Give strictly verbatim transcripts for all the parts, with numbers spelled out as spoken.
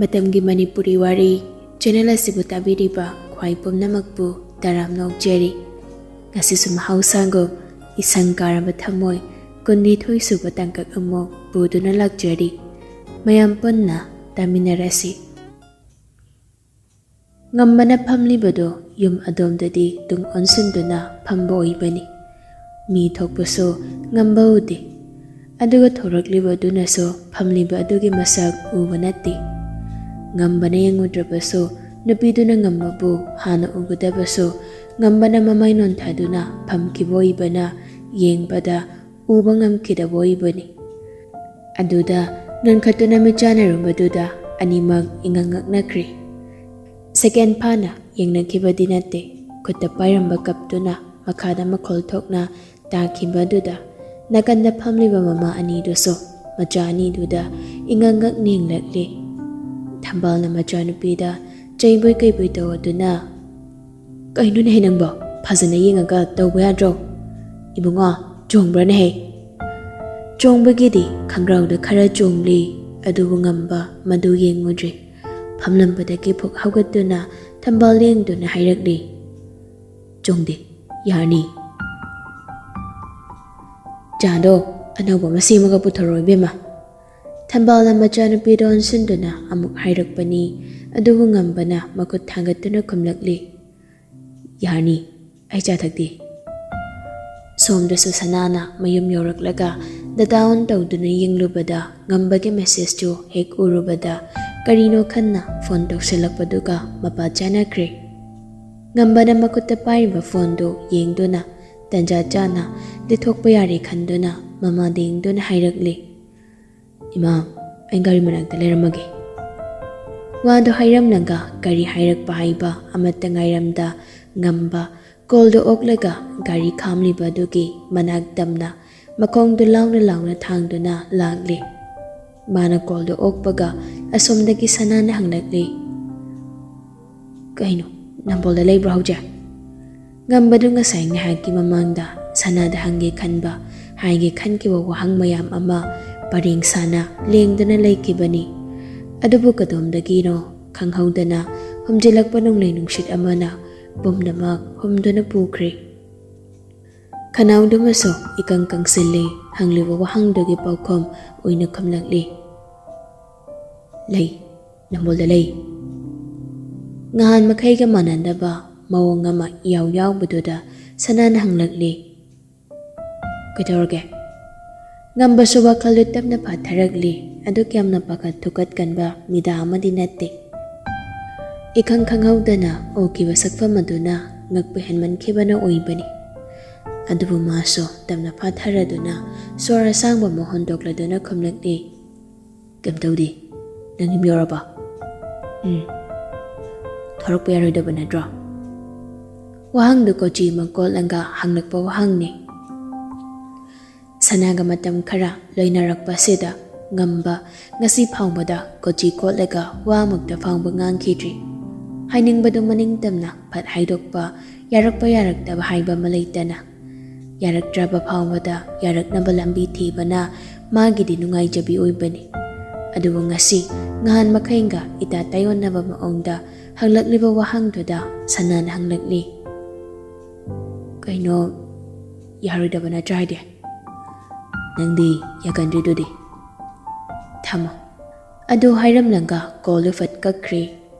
ꯃꯇꯝꯒꯤ ꯃꯅꯤꯄꯨꯔꯤ ꯋꯥꯔꯤ ꯆꯦꯅꯦꯜ ꯑꯁꯤꯕꯨ ꯇꯥꯕꯤꯔꯤꯕ ꯈ꯭ꯋꯥꯏ ꯄꯨꯝꯅꯃꯛꯄꯨ ꯇꯔꯥꯝꯅ ꯑꯣꯛꯆꯔꯤ꯫ ꯉꯁꯤꯁꯨ ꯃꯍꯧꯁꯥꯒꯨꯝ ꯏꯁꯪ ꯀꯥꯔꯕ ꯊꯃꯣꯏ ꯀꯨꯟꯅꯤꯊꯣꯏ ꯁꯨꯕ ꯇꯥꯡꯀꯛ ꯑꯃꯨꯛ ꯄꯨꯗꯨꯅ ꯂꯥꯛꯆꯔꯤ꯫ ꯃꯌꯥꯝ ꯄꯨꯟꯅ ꯇꯥꯃꯤꯟꯅꯔꯁꯤ꯫ ꯉꯝꯕꯅ ꯐꯝꯂꯤꯕꯗꯨ ꯌꯨꯝ ꯑꯗꯣꯝꯗꯗꯤ ꯇꯨꯡ ꯑꯣꯟꯁꯤꯟꯗꯨꯅ ꯐꯝꯕ ꯑꯣꯏꯕꯅꯤ꯫ ꯃꯤ ꯊꯣꯛꯄꯁꯨ ꯉꯝꯕ ꯎꯗꯦ꯫ ꯑꯗꯨꯒ ꯊꯣꯔꯛꯂꯤꯕꯗꯨꯅꯁꯨ ꯐꯝꯂꯤꯕ ꯑꯗꯨꯒꯤ ꯃꯁꯛ ꯎꯕ ꯅꯠꯇꯦ꯫ ꯉꯝꯕꯅ ꯌꯦꯡꯉꯨꯗ꯭ꯔꯕꯁꯨ ꯅꯨꯄꯤꯗꯨꯅ ꯉꯝꯕꯕꯨ ꯍꯥꯟꯅ ꯎꯒꯗꯕꯁꯨ ꯉꯝꯕꯅ ꯃꯃꯥꯏ ꯅꯣꯟꯊꯗꯨꯅ ꯐꯝꯈꯤꯕ ꯑꯣꯏꯕꯅ ꯌꯦꯡꯕꯗ ꯎꯕ ꯉꯝꯈꯤꯗꯕ ꯑꯣꯏꯕꯅꯤ꯫ ꯑꯗꯨꯗ ꯉꯟꯈꯠꯇꯨꯅ ꯃꯤꯠ ꯆꯥꯟꯅꯔꯨꯕꯗꯨꯗ ꯑꯅꯤꯃꯛ ꯏꯉꯛ ꯉꯛꯅꯈ꯭ꯔꯦ꯫ ꯁꯦꯀꯦꯟ ꯐꯥꯅ ꯌꯦꯡꯅꯈꯤꯕꯗꯤ ꯅꯠꯇꯦ꯫ ꯈꯨꯠꯇ ꯄꯥꯏꯔꯝꯕ ꯀꯞꯇꯨꯅ ꯃꯈꯥꯗ ꯃꯈꯣꯜ ꯊꯣꯛꯅ ꯇꯥꯈꯤꯕꯗꯨꯗ ꯅꯥꯀꯟꯗ ꯐꯝꯂꯤꯕ ꯃꯃꯥ ꯑꯅꯤꯗꯨꯁꯨ ꯃꯆꯥ ꯑꯅꯤꯗꯨꯗ ꯏꯉꯛ ꯉꯛꯅ ꯌꯦꯡꯂꯛꯂꯤ꯫ ꯊꯝꯕꯥꯜꯅ ꯃꯆꯥꯅꯨꯄꯤꯗ ꯆꯩꯕꯣꯏ ꯀꯩꯕꯣꯏ ꯇꯧꯗꯨꯅ, "ꯀꯩꯅꯣꯅꯦꯍꯦ ꯅꯪꯕꯣ? ꯐꯖꯅ ꯌꯦꯡꯉꯒ ꯇꯧꯕ ꯌꯥꯗ꯭ꯔꯣ? ꯏꯕꯨꯡꯉꯣ, ꯆꯣꯡꯕ꯭ꯔꯥꯅꯦꯍꯦ?" ꯆꯣꯡꯕꯒꯤꯗꯤ ꯈꯪꯒ꯭ꯔꯥꯎꯗ ꯈꯔ ꯆꯣꯡꯂꯤ, ꯑꯗꯨꯕꯨ ꯉꯝꯕ ꯃꯗꯨ ꯌꯦꯡꯉꯨꯗ꯭ꯔꯦ꯫ ꯐꯝꯂꯝꯕꯗꯒꯤ ꯐꯨꯛ ꯍꯧꯒꯠꯇꯨꯅ ꯊꯝꯕꯥꯜ ꯌꯦꯡꯗꯨꯅ ꯍꯥꯏꯔꯛꯂꯤ, "ꯆꯣꯡꯗꯦ, ꯌꯥꯔꯅꯤ꯫ ꯆꯥꯗꯣ ꯑꯅꯧꯕ ꯑꯃ ꯁꯦꯝꯃꯒ ꯄꯨꯊꯣꯔꯛꯑꯣ ꯏꯕꯦꯝꯃ꯫" ꯊꯝꯕꯥꯜꯅ ꯃꯆꯥꯅꯨꯄꯤꯗ ꯑꯣꯟꯁꯤꯟꯗꯨꯅ ꯑꯃꯨꯛ ꯍꯥꯏꯔꯛꯄꯅꯤ꯫ ꯑꯗꯨꯕꯨ ꯉꯝꯕꯅ ꯃꯈꯨꯠ ꯊꯥꯡꯒꯠꯇꯨꯅ ꯈꯨꯝꯂꯛꯂꯤ, "ꯌꯥꯔꯅꯤ, ꯑꯩ ꯆꯥ ꯊꯛꯇꯦ꯫" ꯁꯣꯝꯗꯁꯨ ꯁꯅꯥꯅ ꯃꯌꯨꯝ ꯌꯧꯔꯛꯂꯒ ꯗꯇꯥ ꯑꯣꯟ ꯇꯧꯗꯨꯅ ꯌꯦꯡꯂꯨꯕꯗ ꯉꯝꯕꯒꯤ ꯃꯦꯁꯦꯖꯇꯨ ꯍꯦꯛ ꯎꯔꯨꯕꯗ ꯀꯔꯤꯅꯣ ꯈꯟꯅ ꯐꯣꯟ ꯇꯧꯁꯤꯜꯂꯛꯄꯗꯨꯒ ꯃꯄꯥ ꯆꯥꯅꯈ꯭ꯔꯦ꯫ ꯉꯝꯕꯅ ꯃꯈꯨꯠꯇ ꯄꯥꯏꯔꯤꯕ ꯐꯣꯟꯗꯨ ꯌꯦꯡꯗꯨꯅ ꯇꯟꯖꯥ ꯆꯥꯅ ꯂꯤꯊꯣꯛꯄ ꯌꯥꯔꯦ ꯈꯟꯗꯨꯅ ꯃꯃꯥꯗ ꯌꯦꯡꯗꯨꯅ ꯍꯥꯏꯔꯛꯂꯤ, "ꯏꯃꯥ, ꯑꯩ ꯒꯥꯔꯤ ꯃꯅꯥꯛꯇ ꯂꯩꯔꯝꯃꯒꯦ꯫" ꯋꯥꯗꯨ ꯍꯥꯏꯔꯝꯂꯒ ꯒꯥꯔꯤ ꯍꯥꯏꯔꯛꯄ ꯍꯥꯏꯕ ꯑꯃꯠꯇ ꯉꯥꯏꯔꯝꯗ ꯉꯝꯕ ꯀꯣꯜꯗꯨ ꯑꯣꯛꯂꯒ ꯒꯥꯔꯤ ꯈꯥꯝꯂꯤꯕ ꯑꯗꯨꯒꯤ ꯃꯅꯥꯛ ꯇꯝꯅ ꯃꯈꯣꯡꯗꯨ ꯂꯥꯎꯅ ꯂꯥꯎꯅ ꯊꯥꯡꯗꯨꯅ ꯂꯥꯛꯂꯤ꯫ ꯃꯥꯅ ꯀꯣꯜꯗꯨ ꯑꯣꯛꯄꯒ ꯑꯁꯣꯝꯗꯒꯤ ꯁꯅꯥꯅ ꯍꯪꯂꯛꯂꯤ, "ꯀꯩꯅꯣ, ꯅꯝꯕꯣꯜꯗ ꯂꯩꯕ꯭ꯔꯣ ꯍꯧꯖꯤꯛ?" ꯉꯝꯕꯗꯨ ꯉꯁꯥꯏ ꯉꯥꯏꯍꯥꯛꯀꯤ ꯃꯃꯥꯡꯗ ꯁꯅꯥꯗ ꯍꯪꯒꯦ ꯈꯟꯕ, ꯍꯥꯏꯒꯦ ꯈꯟꯈꯤꯕ ꯋꯥꯍꯪ ꯃꯌꯥꯝ ꯑꯃ ꯄꯔꯦꯡ ꯁꯥꯅ ꯂꯦꯡꯗꯨꯅ ꯂꯩꯈꯤꯕꯅꯤ꯫ ꯑꯗꯨꯕꯨ ꯀꯗꯣꯝꯗꯒꯤꯅꯣ ꯈꯪꯍꯧꯗꯅ ꯍꯨꯝꯖꯤꯜꯂꯛꯄ ꯅꯣꯡꯂꯩ ꯅꯨꯡꯁꯤꯠ ꯑꯃꯅ ꯄꯨꯝꯅꯃꯛ ꯍꯨꯝꯗꯨꯅ ꯄꯨꯈ꯭ꯔꯦ꯫ ꯈꯅꯥꯎꯗꯨꯃꯁꯨ ꯏꯀꯪ ꯀꯪꯁꯤꯜꯂꯤ꯫ ꯍꯪꯂꯤꯕ ꯋꯥꯍꯪꯗꯨꯒꯤ ꯄꯥꯎꯈꯨꯝ ꯑꯣꯏꯅ ꯈꯨꯝꯂꯛꯂꯤ꯫ "ꯂꯩ, ꯅꯝꯕꯣꯜꯗ ꯂꯩ꯫" ꯉꯍꯥꯟ ꯃꯈꯩꯒ ꯃꯥꯟꯅꯗꯕ ꯃꯑꯣꯡ ꯑꯃ ꯏꯌꯥꯎ ꯌꯥꯎꯕꯗꯨꯗ ꯁꯅꯥꯅ ꯍꯪꯂꯛꯂꯤ꯫ "ꯀꯩꯗꯧꯔꯒꯦ?" ꯉꯝꯕꯁꯨ ꯋꯥꯈꯜꯗꯨ ꯇꯞꯅ ꯐꯥꯊꯔꯛꯂꯤ꯫ ꯑꯗꯨꯛ ꯌꯥꯝꯅ ꯄꯥꯈꯠ ꯊꯨꯀꯠ ꯀꯟꯕ ꯃꯤꯗꯥ ꯑꯃꯗꯤ ꯅꯠꯇꯦ꯫ ꯏꯈꯪ ꯈꯪꯍꯧꯗꯅ ꯎꯈꯤꯕ ꯁꯛꯐꯝ ꯑꯗꯨꯅ ꯉꯛꯄ ꯍꯦꯟꯃꯟꯈꯤꯕꯅ ꯑꯣꯏꯕꯅꯤ꯫ ꯑꯗꯨꯕꯨ ꯃꯥꯁꯨ ꯇꯞꯅ ꯐꯥꯊꯔꯗꯨꯅ ꯁꯣꯔ ꯑꯁꯥꯡꯕ ꯑꯃ ꯍꯣꯟꯗꯣꯛꯂꯗꯨꯅ ꯈꯨꯝꯂꯛꯂꯤ꯫ "ꯀꯩꯝ ꯇꯧꯗꯦ꯫ ꯅꯪ ꯌꯨꯝ ꯌꯧꯔꯕ?" "ꯎꯝ꯫ ꯊꯣꯔꯛꯄ ꯌꯥꯔꯣꯏꯗꯕ ꯅꯠꯇ꯭ꯔꯣ?" ꯋꯥꯍꯪꯗꯨ ꯀꯣꯆꯤ ꯑꯃ ꯀꯣꯠꯂꯒ ꯍꯪꯂꯛꯄ ꯋꯥꯍꯪꯅꯤ꯫ ꯁꯅꯥꯒ ꯃꯇꯝ ꯈꯔ ꯂꯣꯏꯅꯔꯛꯄ ꯑꯁꯤꯗ ꯉꯝꯕ ꯉꯁꯤ ꯐꯥꯎꯕꯗ ꯀꯣꯆꯤ ꯀꯣꯠꯂꯒ ꯋꯥ ꯑꯃꯨꯛꯇ ꯐꯥꯎꯕ ꯉꯥꯡꯈꯤꯗ꯭ꯔꯤ꯫ ꯍꯥꯏꯅꯤꯡꯕꯗꯨ ꯃꯅꯤꯡ ꯇꯝꯅ ꯐꯠ ꯍꯥꯏꯗꯣꯛꯄ, ꯌꯥꯔꯛꯄ ꯌꯥꯔꯛꯇꯕ ꯍꯥꯏꯕ ꯑꯃ ꯂꯩꯇꯅ꯫ ꯌꯥꯔꯛꯇ꯭ꯔꯕ ꯐꯥꯎꯕꯗ ꯌꯥꯔꯛꯅꯕ ꯂꯝꯕꯤ ꯊꯤꯕꯅ ꯃꯥꯒꯤꯗꯤ ꯅꯨꯡꯉꯥꯏꯖꯕꯤ ꯑꯣꯏꯕꯅꯤ꯫ ꯑꯗꯨꯕꯨ ꯉꯁꯤ ꯉꯍꯥꯟ ꯃꯈꯩꯒ ꯏꯇꯥ ꯇꯥꯏꯑꯣꯟꯅꯕ ꯃꯑꯣꯡꯗ ꯍꯪꯂꯛꯂꯤꯕ ꯋꯥꯍꯪꯗꯨꯗ ꯁꯅꯥꯅ ꯍꯪꯂꯛꯂꯤ꯫ "ꯀꯩꯅꯣ, ꯌꯥꯔꯣꯏꯗꯕ ꯅꯠꯇ꯭ꯔꯥ ꯍꯥꯏꯗꯤ? ꯅꯪꯗꯤ ꯌꯥꯒꯟꯗ꯭ꯔꯤꯗꯨꯗꯤ꯫ ꯊꯝꯃꯣ꯫" ꯑꯗꯨ ꯍꯥꯏꯔꯝꯂꯒ ꯀꯣꯜꯗꯨ ꯐꯠ ꯀꯛꯈ꯭ꯔꯦ꯫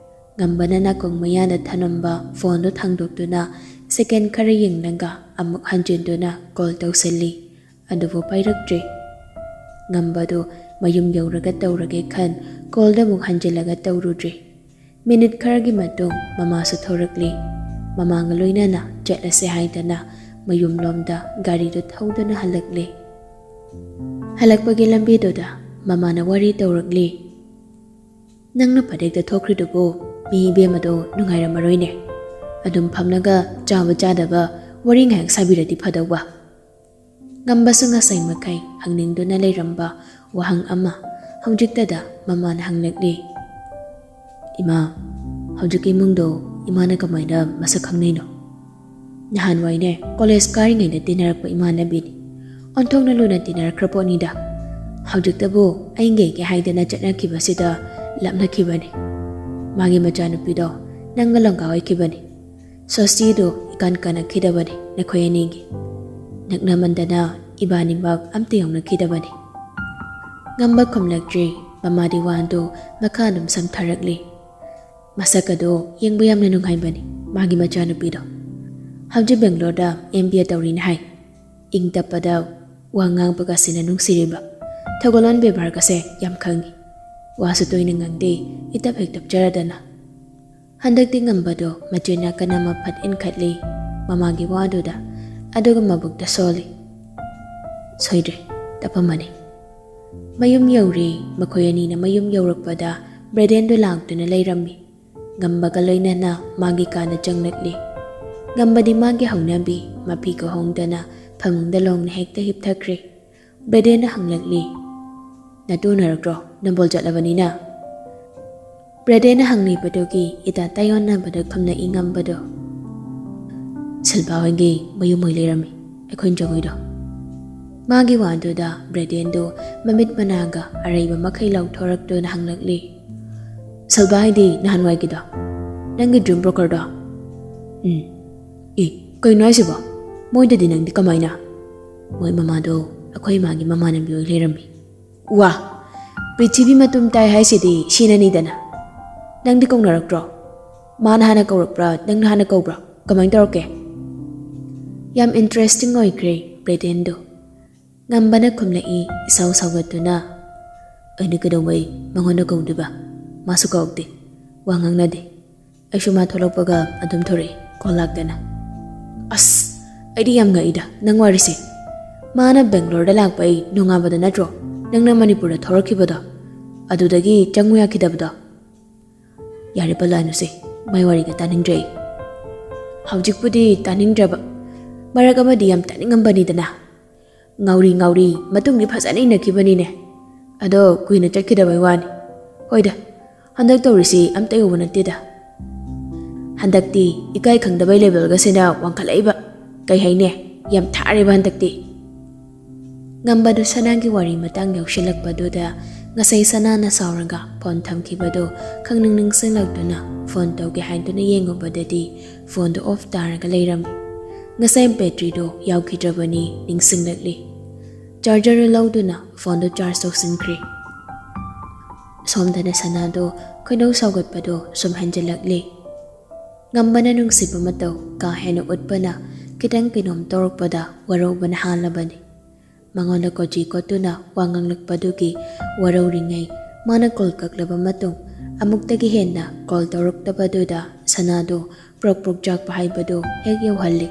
ꯉꯝꯕꯅ ꯅꯥꯀꯣꯡ ꯃꯌꯥꯗ ꯊꯅꯝꯕ ꯐꯣꯟꯗꯨ ꯊꯥꯡꯗꯣꯛꯇꯨꯅ ꯁꯦꯀꯦꯟ ꯈꯔ ꯌꯦꯡꯂꯒ ꯑꯃꯨꯛ ꯍꯟꯖꯤꯟꯗꯨꯅ ꯀꯣꯜ ꯇꯧꯁꯤꯜꯂꯤ꯫ ꯑꯗꯨꯕꯨ ꯄꯥꯏꯔꯛꯇ꯭ꯔꯦ꯫ ꯉꯝꯕꯗꯨ ꯃꯌꯨꯝ ꯌꯧꯔꯒ ꯇꯧꯔꯒꯦ ꯈꯟ ꯀꯣꯜꯗ ꯑꯃꯨꯛ ꯍꯟꯖꯤꯜꯂꯒ ꯇꯧꯔꯨꯗ꯭ꯔꯦ꯫ ꯃꯤꯅꯤꯠ ꯈꯔꯒꯤ ꯃꯇꯨꯡ ꯃꯃꯥꯁꯨ ꯊꯣꯔꯛꯂꯤ꯫ ꯃꯃꯥꯒ ꯂꯣꯏꯅꯅ ꯆꯠꯂꯁꯦ ꯍꯥꯏꯗꯅ ꯃꯌꯨꯝꯂꯣꯝꯗ ꯒꯥꯔꯤꯗꯨ ꯊꯧꯗꯨꯅ ꯍꯜꯂꯛꯂꯦ꯫ ꯍꯜꯂꯛꯄꯒꯤ ꯂꯝꯕꯤꯗꯨꯗ ꯃꯃꯥꯅ ꯋꯥꯔꯤ ꯇꯧꯔꯛꯂꯤ꯫ "ꯅꯪꯅ ꯐꯗꯦꯛꯇ ꯊꯣꯛꯈ꯭ꯔꯤꯗꯨꯕꯨ ꯃꯤ ꯏꯕꯦꯝꯃꯗꯣ ꯅꯨꯡꯉꯥꯏꯔꯝꯃꯔꯣꯏꯅꯦ꯫ ꯑꯗꯨꯝ ꯐꯝꯂꯒ ꯆꯥꯕ ꯆꯥꯗꯕ ꯋꯥꯔꯤ ꯉꯥꯏꯍꯥꯛ ꯁꯥꯕꯤꯔꯗꯤ ꯐꯗꯧꯕ꯫" ꯉꯝꯕꯁꯨ ꯉꯁꯥꯏ ꯃꯈꯩ ꯍꯪꯅꯤꯡꯗꯨꯅ ꯂꯩꯔꯝꯕ ꯋꯥꯍꯪ ꯑꯃ ꯍꯧꯖꯤꯛꯇꯗ ꯃꯃꯥꯅ ꯍꯪꯂꯛꯂꯤ꯫ "ꯏꯃꯥ, ꯍꯧꯖꯤꯛꯀꯤ ꯏꯃꯨꯡꯗꯣ ꯏꯃꯥꯅ ꯀꯃꯥꯏꯅ ꯃꯁꯛ ꯈꯪꯅꯩꯅꯣ?" "ꯅꯍꯥꯟꯋꯥꯏꯅꯦ, ꯀꯣꯂꯦꯖ ꯀꯥꯔꯤꯉꯩꯗ ꯇꯤꯟꯅꯔꯛꯄ ꯏꯃꯥꯟꯅꯕꯤꯅꯤ꯫ ꯑꯣꯟꯊꯣꯛꯅ ꯂꯨꯅ ꯇꯤꯟꯅꯔꯛꯈ꯭ꯔ ꯄꯣꯠꯅꯤꯗ꯫ ꯍꯧꯖꯤꯛꯇꯕꯨ ꯑꯩ ꯌꯦꯡꯒꯦ ꯍꯥꯏꯗꯅ ꯆꯠꯅꯈꯤꯕꯁꯤꯗ ꯂꯥꯞꯅꯈꯤꯕꯅꯤ꯫ ꯃꯥꯒꯤ ꯃꯆꯥꯅꯨꯄꯤꯗꯣ ꯅꯪꯒ ꯂꯣꯡꯒꯥ ꯑꯣꯏꯈꯤꯕꯅꯤ꯫ ꯁꯣꯁꯇꯤꯗꯨ ꯏꯀꯥꯟ ꯀꯥꯟꯅꯈꯤꯗꯕꯅꯤ ꯅꯈꯣꯏ ꯑꯅꯤꯒꯤ꯫ ꯅꯛꯅꯃꯟꯗꯅ ꯏꯕꯥꯅꯤꯃꯛ ꯑꯝꯇ ꯌꯧꯅꯈꯤꯗꯕꯅꯤ꯫ ꯉꯝꯕ ꯈꯨꯝꯂꯛꯇ꯭ꯔꯤ꯫ ꯃꯃꯥꯗꯤ ꯋꯥꯗꯨ ꯃꯈꯥ ꯑꯗꯨꯝ ꯁꯝꯊꯔꯛꯂꯤ꯫ ꯃꯁꯛ ꯑꯗꯨ ꯌꯦꯡꯕ ꯌꯥꯝꯅ ꯅꯨꯡꯉꯥꯏꯕꯅꯤ ꯃꯥꯒꯤ ꯃꯆꯥꯅꯨꯄꯤꯗꯣ꯫ ꯍꯧꯖꯤꯛ ꯕꯦꯡꯒ꯭ꯂꯣꯔꯗ ꯑꯦꯝ ꯕꯤ ꯑꯦ ꯇꯧꯔꯤꯅ ꯍꯥꯏ꯫ ꯏꯪ ꯇꯞꯄꯗ ꯋꯥ ꯉꯥꯡꯕꯒꯁꯤꯅ ꯅꯨꯡꯁꯤꯔꯤꯕ꯫ ꯊꯧꯒꯜꯂꯣꯟ ꯕꯦꯕꯥꯔꯒꯁꯦ ꯌꯥꯝ ꯈꯪꯏ꯫ ꯋꯥꯁꯨ ꯇꯣꯏꯅ ꯉꯥꯡꯗꯦ, ꯏꯇꯞ ꯍꯦꯛ ꯇꯞꯆꯔꯗꯅ꯫ ꯍꯟꯗꯛꯇꯤ ꯉꯝꯕꯗꯣ ꯃꯆꯤꯟ ꯅꯥꯀꯟ ꯑꯃ ꯐꯠ ꯏꯟꯈꯠꯂꯤ ꯃꯃꯥꯒꯤ ꯋꯥꯗꯨꯗ, ꯑꯗꯨꯒ ꯃꯕꯨꯛꯇ ꯁꯣꯜꯂꯤ꯫ ꯁꯣꯏꯗ꯭ꯔꯦ, ꯇꯞꯄꯝꯃꯅꯤ꯫ ꯃꯌꯨꯝ ꯌꯧꯔꯦ꯫ ꯃꯈꯣꯏ ꯑꯅꯤꯅ ꯃꯌꯨꯝ ꯌꯧꯔꯛꯄꯗ ꯕ꯭ꯔꯦꯗꯦꯟꯗꯨ ꯂꯥꯛꯇꯨꯅ ꯂꯩꯔꯝꯃꯤ꯫ ꯉꯝꯕꯒ ꯂꯣꯏꯅꯅ ꯃꯥꯒꯤ ꯀꯥꯗ ꯆꯪꯂꯛꯂꯤ꯫ ꯉꯝꯕꯗꯤ ꯃꯥꯒꯤ ꯍꯧꯅꯕꯤ ꯃꯐꯤꯒ ꯍꯣꯡꯗꯅ ꯐꯃꯨꯡꯗ ꯂꯣꯡꯅ ꯍꯦꯛꯇ ꯍꯤꯞꯊꯈ꯭ꯔꯦ꯫ ꯕ꯭ꯔꯦꯗꯦꯟꯅ ꯍꯪꯂꯛꯂꯤ, "ꯅꯇꯨꯅꯔꯛꯇ꯭ꯔꯣ, ꯅꯝꯕꯣꯜ ꯆꯠꯂꯕꯅꯤꯅ?" ꯕ꯭ꯔꯦꯗꯦꯟꯅ ꯍꯪꯂꯤꯕꯗꯨꯒꯤ ꯏꯇꯥ ꯇꯥꯏꯌꯣꯟꯅꯕꯗ ꯈꯨꯝꯂꯛꯏ ꯉꯝꯕꯗꯣ꯫ "ꯁꯤꯜꯄꯥ ꯍꯣꯏꯒꯤ ꯃꯌꯨꯝ ꯑꯣꯏ ꯂꯩꯔꯝꯃꯤ ꯑꯩꯈꯣꯏ ꯖꯒꯣꯏꯗꯣ꯫" ꯃꯥꯒꯤ ꯋꯥꯗꯨꯗ ꯕ꯭ꯔꯦꯗꯦꯟꯗꯨ ꯃꯃꯤꯠ ꯃꯅꯥꯒ ꯑꯔꯩꯕ ꯃꯈꯩ ꯂꯥꯎꯊꯣꯔꯛꯇꯨꯅ ꯍꯪꯂꯛꯂꯤ, "ꯁꯤꯜꯄꯥ ꯍꯥꯏꯗꯤ ꯅꯍꯥꯟꯋꯥꯏꯒꯤꯗꯣ, ꯅꯪꯒꯤ ꯗ꯭ꯔꯤꯝ ꯕ꯭ꯔꯣꯀꯔꯗꯣ?" "ꯎꯝ꯫ ꯑꯦ, ꯀꯩꯅꯣ ꯍꯥꯏꯁꯤꯕꯣ? ꯃꯣꯏꯗꯗꯤ ꯅꯪꯗꯤ ꯀꯃꯥꯏꯅ?" "ꯃꯣꯏ ꯃꯃꯥꯗꯣ ꯑꯩꯈꯣꯏ ꯏꯃꯥꯒꯤ ꯃꯃꯥꯟꯅꯕꯤ ꯑꯣꯏ ꯂꯩꯔꯝꯃꯤ꯫" "ꯋꯥ, ꯄ꯭ꯔꯤꯊꯤꯕꯤ ꯃꯇꯨꯝ ꯇꯥꯏ ꯍꯥꯏꯁꯤꯗꯤ ꯁꯤꯅꯅꯤꯗꯅ꯫ ꯅꯪꯗꯤ ꯀꯧꯅꯔꯛꯇ꯭ꯔꯣ? ꯃꯥꯅ ꯍꯥꯟꯅ ꯀꯧꯔꯛꯄ꯭ꯔꯥ, ꯅꯪꯅ ꯍꯥꯟꯅ ꯀꯧꯕ꯭ꯔꯥ? ꯀꯃꯥꯏꯅ ꯇꯧꯔꯛꯀꯦ?" ꯌꯥꯝ ꯏꯟꯇꯔꯦꯁꯇꯤꯡ ꯑꯣꯏꯈ꯭ꯔꯦ ꯕ꯭ꯔꯦꯗꯦꯟꯗꯣ꯫ ꯉꯝꯕꯅ ꯈꯨꯝꯂꯛꯏ ꯏꯁꯥꯎ ꯁꯥꯎꯒꯠꯇꯨꯅ, "ꯑꯩꯅ ꯀꯩꯗꯧꯕꯩ ꯃꯉꯣꯟꯗ ꯀꯧꯗꯣꯏꯕ? ꯃꯥꯁꯨ ꯀꯧꯔꯛꯇꯦ, ꯋꯥ ꯉꯥꯡꯅꯗꯦ꯫ ꯑꯩꯁꯨ ꯃꯥ ꯊꯣꯛꯂꯛꯄꯒ ꯑꯗꯨꯝ ꯊꯣꯔꯛꯏ, ꯀꯣꯜ ꯂꯥꯛꯇꯅ꯫" "ꯑꯁ, ꯑꯩꯗꯤ ꯌꯥꯝ ꯉꯛꯏꯗ ꯅꯪ ꯋꯥꯔꯤꯁꯦ꯫ ꯃꯥꯅ ꯕꯦꯡꯒ꯭ꯂꯣꯔꯗ ꯂꯥꯛꯄ ꯑꯩ ꯅꯣꯡꯉꯥꯟꯕꯗ ꯅꯠꯇ꯭ꯔꯣ ꯅꯪꯅ ꯃꯅꯤꯄꯨꯔꯗ ꯊꯣꯔꯛꯈꯤꯕꯗꯣ? ꯑꯗꯨꯗꯒꯤ ꯆꯪꯉꯨ ꯌꯥꯈꯤꯗꯕꯗꯣ?" "ꯌꯥꯔꯦ ꯄꯜꯂꯛꯑꯅꯨꯁꯦ, ꯃꯥꯏ ꯋꯥꯔꯤꯒ ꯇꯥꯅꯤꯡꯗ꯭ꯔꯦ ꯑꯩ꯫" "ꯍꯧꯖꯤꯛꯄꯨꯗꯤ ꯇꯥꯅꯤꯡꯗ꯭ꯔꯕ, ꯃꯔꯛ ꯑꯃꯗꯤ ꯌꯥꯝ ꯇꯥꯅꯤꯡꯉꯝꯕꯅꯤꯗꯅ꯫ ꯉꯥꯎꯔꯤ ꯉꯥꯎꯔꯤ ꯃꯇꯨꯡꯗꯤ ꯐꯖꯅ ꯏꯟꯅꯈꯤꯕꯅꯤꯅꯦ꯫ ꯑꯗꯣ ꯀꯨꯏꯅ ꯆꯠꯈꯤꯗꯕꯩ ꯋꯥꯅꯤ꯫ ꯍꯣꯏꯗ, ꯍꯟꯗꯛ ꯇꯧꯔꯤꯁꯤ ꯑꯝꯇ ꯌꯧꯕ ꯅꯠꯇꯦꯗ꯫ ꯍꯟꯗꯛꯇꯤ ꯏꯀꯥꯏ ꯈꯪꯗꯕꯩ ꯂꯦꯕꯦꯜꯒꯁꯤꯅ ꯋꯥꯡꯈꯠꯂꯛꯏꯕ꯫ ꯀꯩ ꯍꯥꯏꯅꯦ, ꯌꯥꯝ ꯊꯥꯔꯦꯕ ꯍꯟꯗꯛꯇꯤ꯫" ꯉꯝꯕꯗꯨ ꯁꯅꯥꯒꯤ ꯋꯥꯔꯤ ꯃꯇꯥꯡ ꯌꯧꯁꯤꯜꯂꯛꯄꯗꯨꯗ ꯉꯁꯥꯏ ꯁꯅꯥꯅ ꯁꯥꯎꯔꯒ ꯐꯣꯟ ꯊꯝꯈꯤꯕꯗꯨ ꯈꯪꯅꯤꯡ ꯅꯤꯡꯁꯤꯡꯂꯛꯇꯨꯅ ꯐꯣꯟ ꯇꯧꯒꯦ ꯍꯥꯏꯗꯨꯅ ꯌꯦꯡꯉꯨꯕꯗꯗꯤ ꯐꯣꯟꯗꯨ ꯑꯣꯐ ꯇꯥꯔꯒ ꯂꯩꯔꯝꯃꯤ꯫ ꯉꯁꯥꯏ ꯕꯦꯇ꯭ꯔꯤꯗꯨ ꯌꯥꯎꯈꯤꯗ꯭ꯔꯕꯅꯤ ꯅꯤꯡꯁꯤꯡꯂꯛꯂꯤ꯫ ꯆꯥꯔꯖꯔ ꯂꯧꯗꯨꯅ ꯐꯣꯟꯗꯨ ꯆꯥꯔꯖ ꯇꯧꯁꯤꯟꯈ꯭ꯔꯦ꯫ ꯁꯣꯝꯗꯅ ꯁꯅꯥꯗꯨ ꯈꯣꯏꯗꯧ ꯁꯥꯎꯒꯠꯄꯗꯨ ꯁꯨꯝ ꯍꯦꯟꯖꯤꯜꯂꯛꯂꯤ꯫ ꯉꯝꯕꯅ ꯅꯨꯡꯁꯤꯕ ꯃꯇꯧ ꯀꯥ ꯍꯦꯟꯅ ꯎꯠꯄꯅ ꯈꯤꯇꯪ ꯀꯩꯅꯣꯝ ꯇꯧꯔꯛꯄꯗ ꯋꯥꯔꯧꯕꯅ ꯍꯥꯜꯂꯕꯅꯤ꯫ ꯃꯉꯣꯟꯗ ꯀꯣꯆꯤ ꯀꯣꯠꯇꯨꯅ ꯋꯥ ꯉꯥꯡꯂꯛꯄꯗꯨꯒꯤ ꯋꯥꯔꯧꯔꯤꯉꯩ ꯃꯥꯅ ꯀꯣꯜ ꯀꯛꯂꯕ ꯃꯇꯨꯡ ꯑꯃꯨꯛꯇꯒꯤ ꯍꯦꯟꯅ ꯀꯣꯜ ꯇꯧꯔꯛꯇꯕꯗꯨꯗ ꯁꯅꯥꯗꯨ ꯄ꯭ꯔꯣꯛ ꯄ꯭ꯔꯣꯛ ꯆꯥꯛꯄ ꯍꯥꯏꯕꯗꯨ ꯍꯦꯛ ꯌꯧꯍꯜꯂꯤ꯫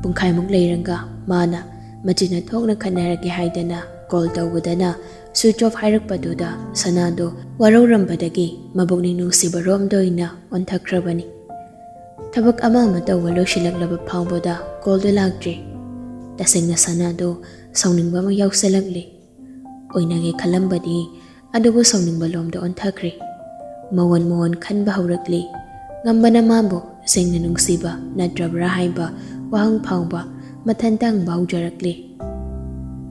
ꯄꯨꯡꯈꯥꯏꯃꯨꯛ ꯂꯩꯔꯒ ꯃꯥꯅ ꯃꯆꯤꯟꯅ ꯊꯣꯛꯅ ꯈꯠꯅꯔꯒꯦ ꯍꯥꯏꯗꯅ ꯀꯣꯜ ꯇꯧꯕꯗꯅ ꯁ꯭ꯋꯤꯆ ꯑꯣꯐ ꯍꯥꯏꯔꯛꯄꯗꯨꯗ ꯁꯅꯥꯗꯨ ꯋꯥꯔꯧꯔꯝꯕꯗꯒꯤ ꯃꯕꯨꯛꯅꯤꯡ ꯅꯨꯡꯁꯤꯕ ꯔꯣꯝꯗ ꯑꯣꯏꯅ ꯑꯣꯟꯊꯈ꯭ꯔꯕꯅꯤ꯫ ꯊꯕꯛ ꯑꯃ ꯑꯃ ꯇꯧꯕ ꯂꯣꯏꯁꯤꯜꯂꯛꯂꯕ ꯐꯥꯎꯕꯗ ꯀꯣꯜꯗꯨ ꯂꯥꯛꯇ꯭ꯔꯤ꯫ ꯇꯁꯦꯡꯅ ꯁꯅꯥꯗꯨ ꯁꯥꯎꯅꯤꯡꯕ ꯑꯃ ꯌꯥꯎꯁꯜꯂꯛꯂꯤ꯫ ꯑꯣꯏꯅꯒꯦ ꯈꯜꯂꯝꯕꯗꯤ ꯑꯗꯨꯕꯨ ꯁꯥꯎꯅꯤꯡꯕ ꯂꯣꯝꯗ ꯑꯣꯟꯊꯈ꯭ꯔꯦ꯫ ꯃꯑꯣꯟ ꯃꯑꯣꯟ ꯈꯟꯕ ꯍꯧꯔꯛꯂꯤ꯫ ꯉꯝꯕꯅ ꯃꯥꯕꯨ ꯁꯦꯡꯅ ꯅꯨꯡꯁꯤꯕ ꯅꯠꯇ꯭ꯔꯕ꯭ꯔꯥ ꯍꯥꯏꯕ ꯋꯥꯍꯪ ꯐꯥꯎꯕ ꯃꯊꯟꯇ ꯍꯪꯕ ꯍꯧꯖꯔꯛꯂꯤ꯫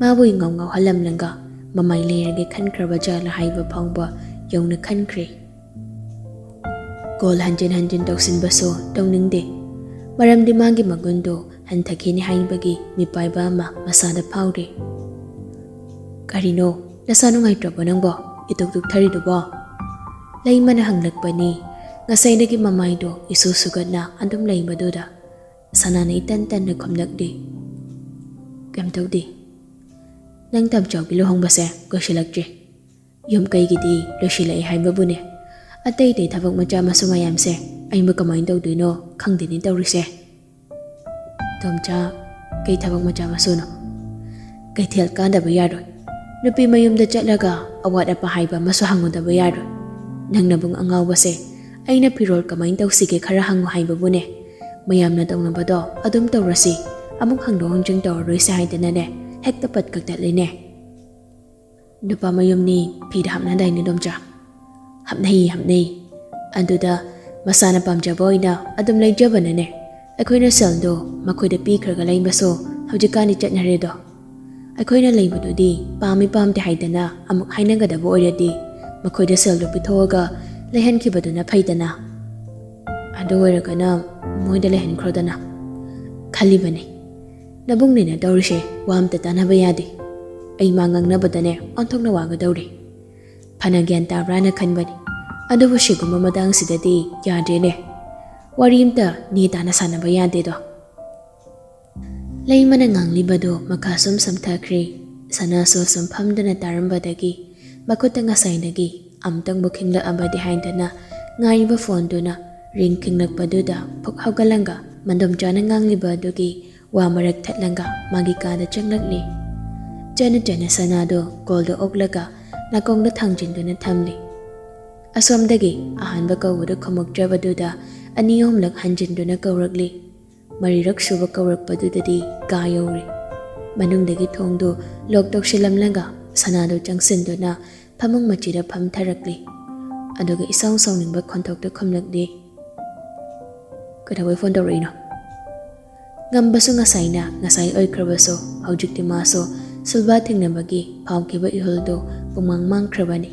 ꯃꯥꯕꯨ ꯏꯉꯥꯎ ꯉꯥꯎꯍꯜꯂꯝꯂꯒ ꯃꯃꯥꯏ ꯂꯩꯔꯒꯦ ꯈꯟꯈ꯭ꯔꯕ ꯖꯥꯠꯂ ꯍꯥꯏꯕ ꯐꯥꯎꯕ ꯌꯧꯅ ꯈꯟꯈ꯭ꯔꯦ꯫ ꯀꯣꯜ ꯍꯟꯖꯤꯟ ꯍꯟꯖꯤꯟ ꯇꯧꯁꯤꯟꯕꯁꯨ ꯇꯧꯅꯤꯡꯗꯦ꯫ ꯃꯔꯝꯗꯤ ꯃꯥꯒꯤ ꯃꯒꯨꯟꯗꯨ ꯍꯟꯊꯈꯤꯅꯤ ꯍꯥꯏꯕꯒꯤ ꯃꯤꯄꯥꯏꯕ ꯑꯃ ꯃꯁꯥꯗ ꯐꯥꯎꯔꯤ꯫ "ꯀꯔꯤꯅꯣ, ꯅꯁꯥ ꯅꯨꯡꯉꯥꯏꯇ꯭ꯔꯕꯣ ꯅꯪꯕꯣ? ꯏꯇꯨꯛ ꯇꯨꯛꯊꯔꯤꯗꯨꯕꯣ?" ꯂꯩꯃꯅ ꯍꯪꯂꯛꯄꯅꯤ꯫ ꯉꯁꯥꯏꯗꯒꯤ ꯃꯃꯥꯏꯗꯣ ꯏꯁꯨ ꯁꯨꯒꯠꯅ ꯑꯗꯨꯝ ꯂꯩꯕꯗꯨꯗ ꯁꯅꯥꯅ ꯏꯇꯟ ꯇꯟꯅ ꯈꯨꯝꯂꯛꯂꯤ꯫ "ꯀꯩꯝ ꯇꯧꯗꯦ꯫ ꯅꯪ ꯇꯝꯆꯥꯎꯒꯤ ꯂꯨꯍꯣꯡꯕꯁꯦ ꯀꯨꯏꯁꯤꯜꯂꯛꯇ꯭ꯔꯦ꯫ ꯌꯨꯝ ꯀꯩꯒꯤꯗꯤ ꯂꯣꯏꯁꯤꯜꯂꯛꯑꯦ ꯍꯥꯏꯕꯕꯨꯅꯦ꯫ ꯑꯇꯩ ꯑꯇꯩ ꯊꯕꯛ ꯃꯆꯥ ꯃꯁꯨ ꯃꯌꯥꯝꯁꯦ ꯑꯩꯕꯨ ꯀꯃꯥꯏꯅ ꯇꯧꯗꯣꯏꯅꯣ ꯈꯪꯗꯦꯅꯦ ꯇꯧꯔꯤꯁꯦ꯫" "ꯇꯣꯝꯆꯥ, ꯀꯩ ꯊꯕꯛ ꯃꯆꯥ ꯃꯁꯨꯅꯣ?" "ꯀꯩꯊꯦꯜ ꯀꯥꯗꯕ ꯌꯥꯔꯣꯏ꯫ ꯅꯨꯄꯤ ꯃꯌꯨꯝꯗ ꯆꯠꯂꯒ ꯑꯋꯥꯠ ꯑꯄꯥ ꯍꯥꯏꯕ ꯑꯃꯁꯨ ꯍꯪꯉꯨꯗꯕ ꯌꯥꯔꯣꯏ꯫ ꯅꯪꯅꯕꯨꯡ ꯑꯉꯥꯎꯕꯁꯦ, ꯑꯩꯅ ꯐꯤꯔꯣꯜ ꯀꯃꯥꯏꯅ ꯇꯧꯁꯤꯒꯦ ꯈꯔ ꯍꯪꯉꯨ ꯍꯥꯏꯕꯕꯨꯅꯦ꯫ ꯃꯌꯥꯝꯅ ꯇꯧꯅꯕꯗꯣ ꯑꯗꯨꯝ ꯇꯧꯔꯁꯤ꯫ ꯑꯃꯨꯛ ꯍꯪꯗꯣꯛ ꯍꯪꯖꯤꯟ ꯇꯧꯔꯔꯣꯏꯁꯦ ꯍꯥꯏꯗꯅꯅꯦ, ꯍꯦꯛꯇ ꯄꯠ ꯀꯛꯇꯠꯂꯤꯅꯦ꯫" "ꯅꯨꯄꯥ ꯃꯌꯨꯝꯅꯤ ꯐꯤꯗ ꯍꯥꯞꯅꯗꯥꯏꯅꯦ ꯗꯣꯝꯆꯥ?" "ꯍꯥꯞꯅꯩ, ꯍꯥꯞꯅꯩ꯫ ꯑꯗꯨꯗ ꯃꯁꯥꯅ ꯄꯥꯝꯖꯕ ꯑꯣꯏꯅ ꯑꯗꯨꯝ ꯂꯩꯖꯕꯅꯅꯦ꯫ ꯑꯩꯈꯣꯏꯅ ꯁꯦꯜꯗꯣ ꯃꯈꯣꯏꯗ ꯄꯤꯈ꯭ꯔꯒ ꯂꯩꯕꯁꯨ ꯍꯧꯖꯤꯛꯀꯥꯟꯗꯤ ꯆꯠꯅꯔꯦꯗꯣ꯫" ꯑꯩꯈꯣꯏꯅ ꯂꯩꯕꯗꯨꯗꯤ ꯄꯥꯝꯃꯤ ꯄꯥꯝꯗꯦ ꯍꯥꯏꯗꯅ ꯑꯃꯨꯛ ꯍꯥꯏꯅꯒꯗꯕ ꯑꯣꯏꯔꯗꯤ ꯃꯈꯣꯏꯗ ꯁꯦꯜꯗꯨ ꯄꯤꯊꯣꯛꯑꯒ ꯂꯩꯍꯟꯈꯤꯕꯗꯨꯅ ꯐꯩꯗꯅ꯫ ꯑꯗꯨ ꯑꯣꯏꯔꯒꯅ ꯃꯣꯏꯗ ꯂꯩꯍꯟꯈ꯭ꯔꯣꯗꯅ ꯈꯜꯂꯤꯕꯅꯤ꯫ ꯅꯕꯨꯡꯅꯦꯅ ꯇꯧꯔꯤꯁꯦ ꯋꯥ ꯑꯝꯇ ꯇꯥꯟꯅꯕ ꯌꯥꯗꯦ꯫ ꯑꯩ ꯃꯥ ꯉꯥꯡꯅꯕꯗꯅꯦ ꯑꯣꯟꯊꯣꯛꯅ ꯋꯥꯒꯗꯧꯔꯤ꯫ ꯐꯅ ꯒ꯭ꯌꯥꯟ ꯇꯥꯕ꯭ꯔꯥꯅ ꯈꯟꯕꯅꯤ꯫ ꯑꯗꯨꯕꯨ ꯁꯤꯒꯨꯝꯕ ꯃꯇꯥꯡꯁꯤꯗꯗꯤ ꯌꯥꯗ꯭ꯔꯦꯅꯦ꯫ ꯋꯥꯔꯤ ꯑꯝꯇ ꯅꯦ ꯇꯥꯅ ꯁꯥꯟꯅꯕ ꯌꯥꯗꯦꯗꯣ꯫ ꯂꯩꯃꯅ ꯉꯥꯡꯂꯤꯕꯗꯨ ꯃꯈꯥ ꯁꯨꯝ ꯁꯝꯊꯈ꯭ꯔꯦ꯫ ꯁꯅꯥꯁꯨ ꯁꯨꯝ ꯐꯝꯗꯨꯅ ꯇꯥꯔꯝꯕꯗꯒꯤ ꯃꯈꯨꯠꯇ ꯉꯁꯥꯏꯗꯒꯤ ꯑꯃꯨꯛꯇꯪꯕꯨ ꯈꯤꯡꯂꯛꯑꯕꯗꯤ ꯍꯥꯏꯗꯅ ꯉꯥꯏꯔꯤꯕ ꯐꯣꯟꯗꯨꯅ ꯔꯤꯡ ꯈꯤꯡꯂꯛꯄꯗꯨꯗ ꯐꯨꯛ ꯍꯧꯒꯠꯂꯒ ꯃꯟꯗꯣꯝꯆꯥꯅ ꯉꯥꯡꯂꯤꯕ ꯑꯗꯨꯒꯤ ꯋꯥ ꯃꯔꯛ ꯊꯠꯂꯒ ꯃꯥꯒꯤ ꯀꯥꯗ ꯆꯪꯂꯛꯂꯤ꯫ ꯆꯠꯅ ꯆꯠꯅ ꯁꯅꯥꯗꯨ ꯀꯣꯜꯗꯨ ꯑꯣꯛꯂꯒ ꯅꯥꯀꯣꯡꯗ ꯊꯥꯡꯖꯤꯟꯗꯨꯅ ꯊꯝꯂꯤ꯫ ꯑꯁꯣꯝꯗꯒꯤ ꯑꯍꯥꯟꯕ ꯀꯧꯕꯗꯨ ꯈꯨꯝꯃꯛꯇ꯭ꯔꯕꯗꯨꯗ ꯑꯅꯤ ꯑꯍꯨꯝꯂꯛ ꯍꯟꯖꯤꯟꯗꯨꯅ ꯀꯧꯔꯛꯂꯤ꯫ ꯃꯔꯤꯔꯛ ꯁꯨꯕ ꯀꯧꯔꯛꯄꯗꯨꯗꯗꯤ ꯀꯥ ꯌꯧꯔꯦ꯫ ꯃꯅꯨꯡꯗꯒꯤ ꯊꯣꯡꯗꯨ ꯂꯣꯛ ꯇꯧꯁꯤꯜꯂꯝꯂꯒ ꯁꯅꯥꯗꯨ ꯆꯪꯁꯤꯟꯗꯨꯅ ꯐꯃꯨꯡ ꯃꯆꯤꯗ ꯐꯝꯊꯔꯛꯂꯤ꯫ ꯑꯗꯨꯒ ꯏꯁꯥꯎ ꯁꯥꯎꯅꯤꯡꯕ ꯈꯣꯟꯊꯣꯛꯇ ꯈꯨꯝꯂꯛꯂꯤ, "ꯀꯩꯗꯧꯕꯩ ꯐꯣꯟ ꯇꯧꯔꯛꯏꯅꯣ?" ꯉꯝꯕꯁꯨ ꯉꯁꯥꯏꯅ ꯉꯁꯥꯏ ꯑꯣꯏꯈ꯭ꯔꯕꯁꯨ ꯍꯧꯖꯤꯛꯇꯤ ꯃꯥꯁꯨ ꯁꯤꯜꯚꯥ ꯊꯦꯡꯅꯕꯒꯤ ꯐꯥꯎꯈꯤꯕ ꯏꯍꯨꯜꯗꯨ ꯄꯨꯡꯃꯥꯡ ꯃꯥꯡꯈ꯭ꯔꯕꯅꯤ꯫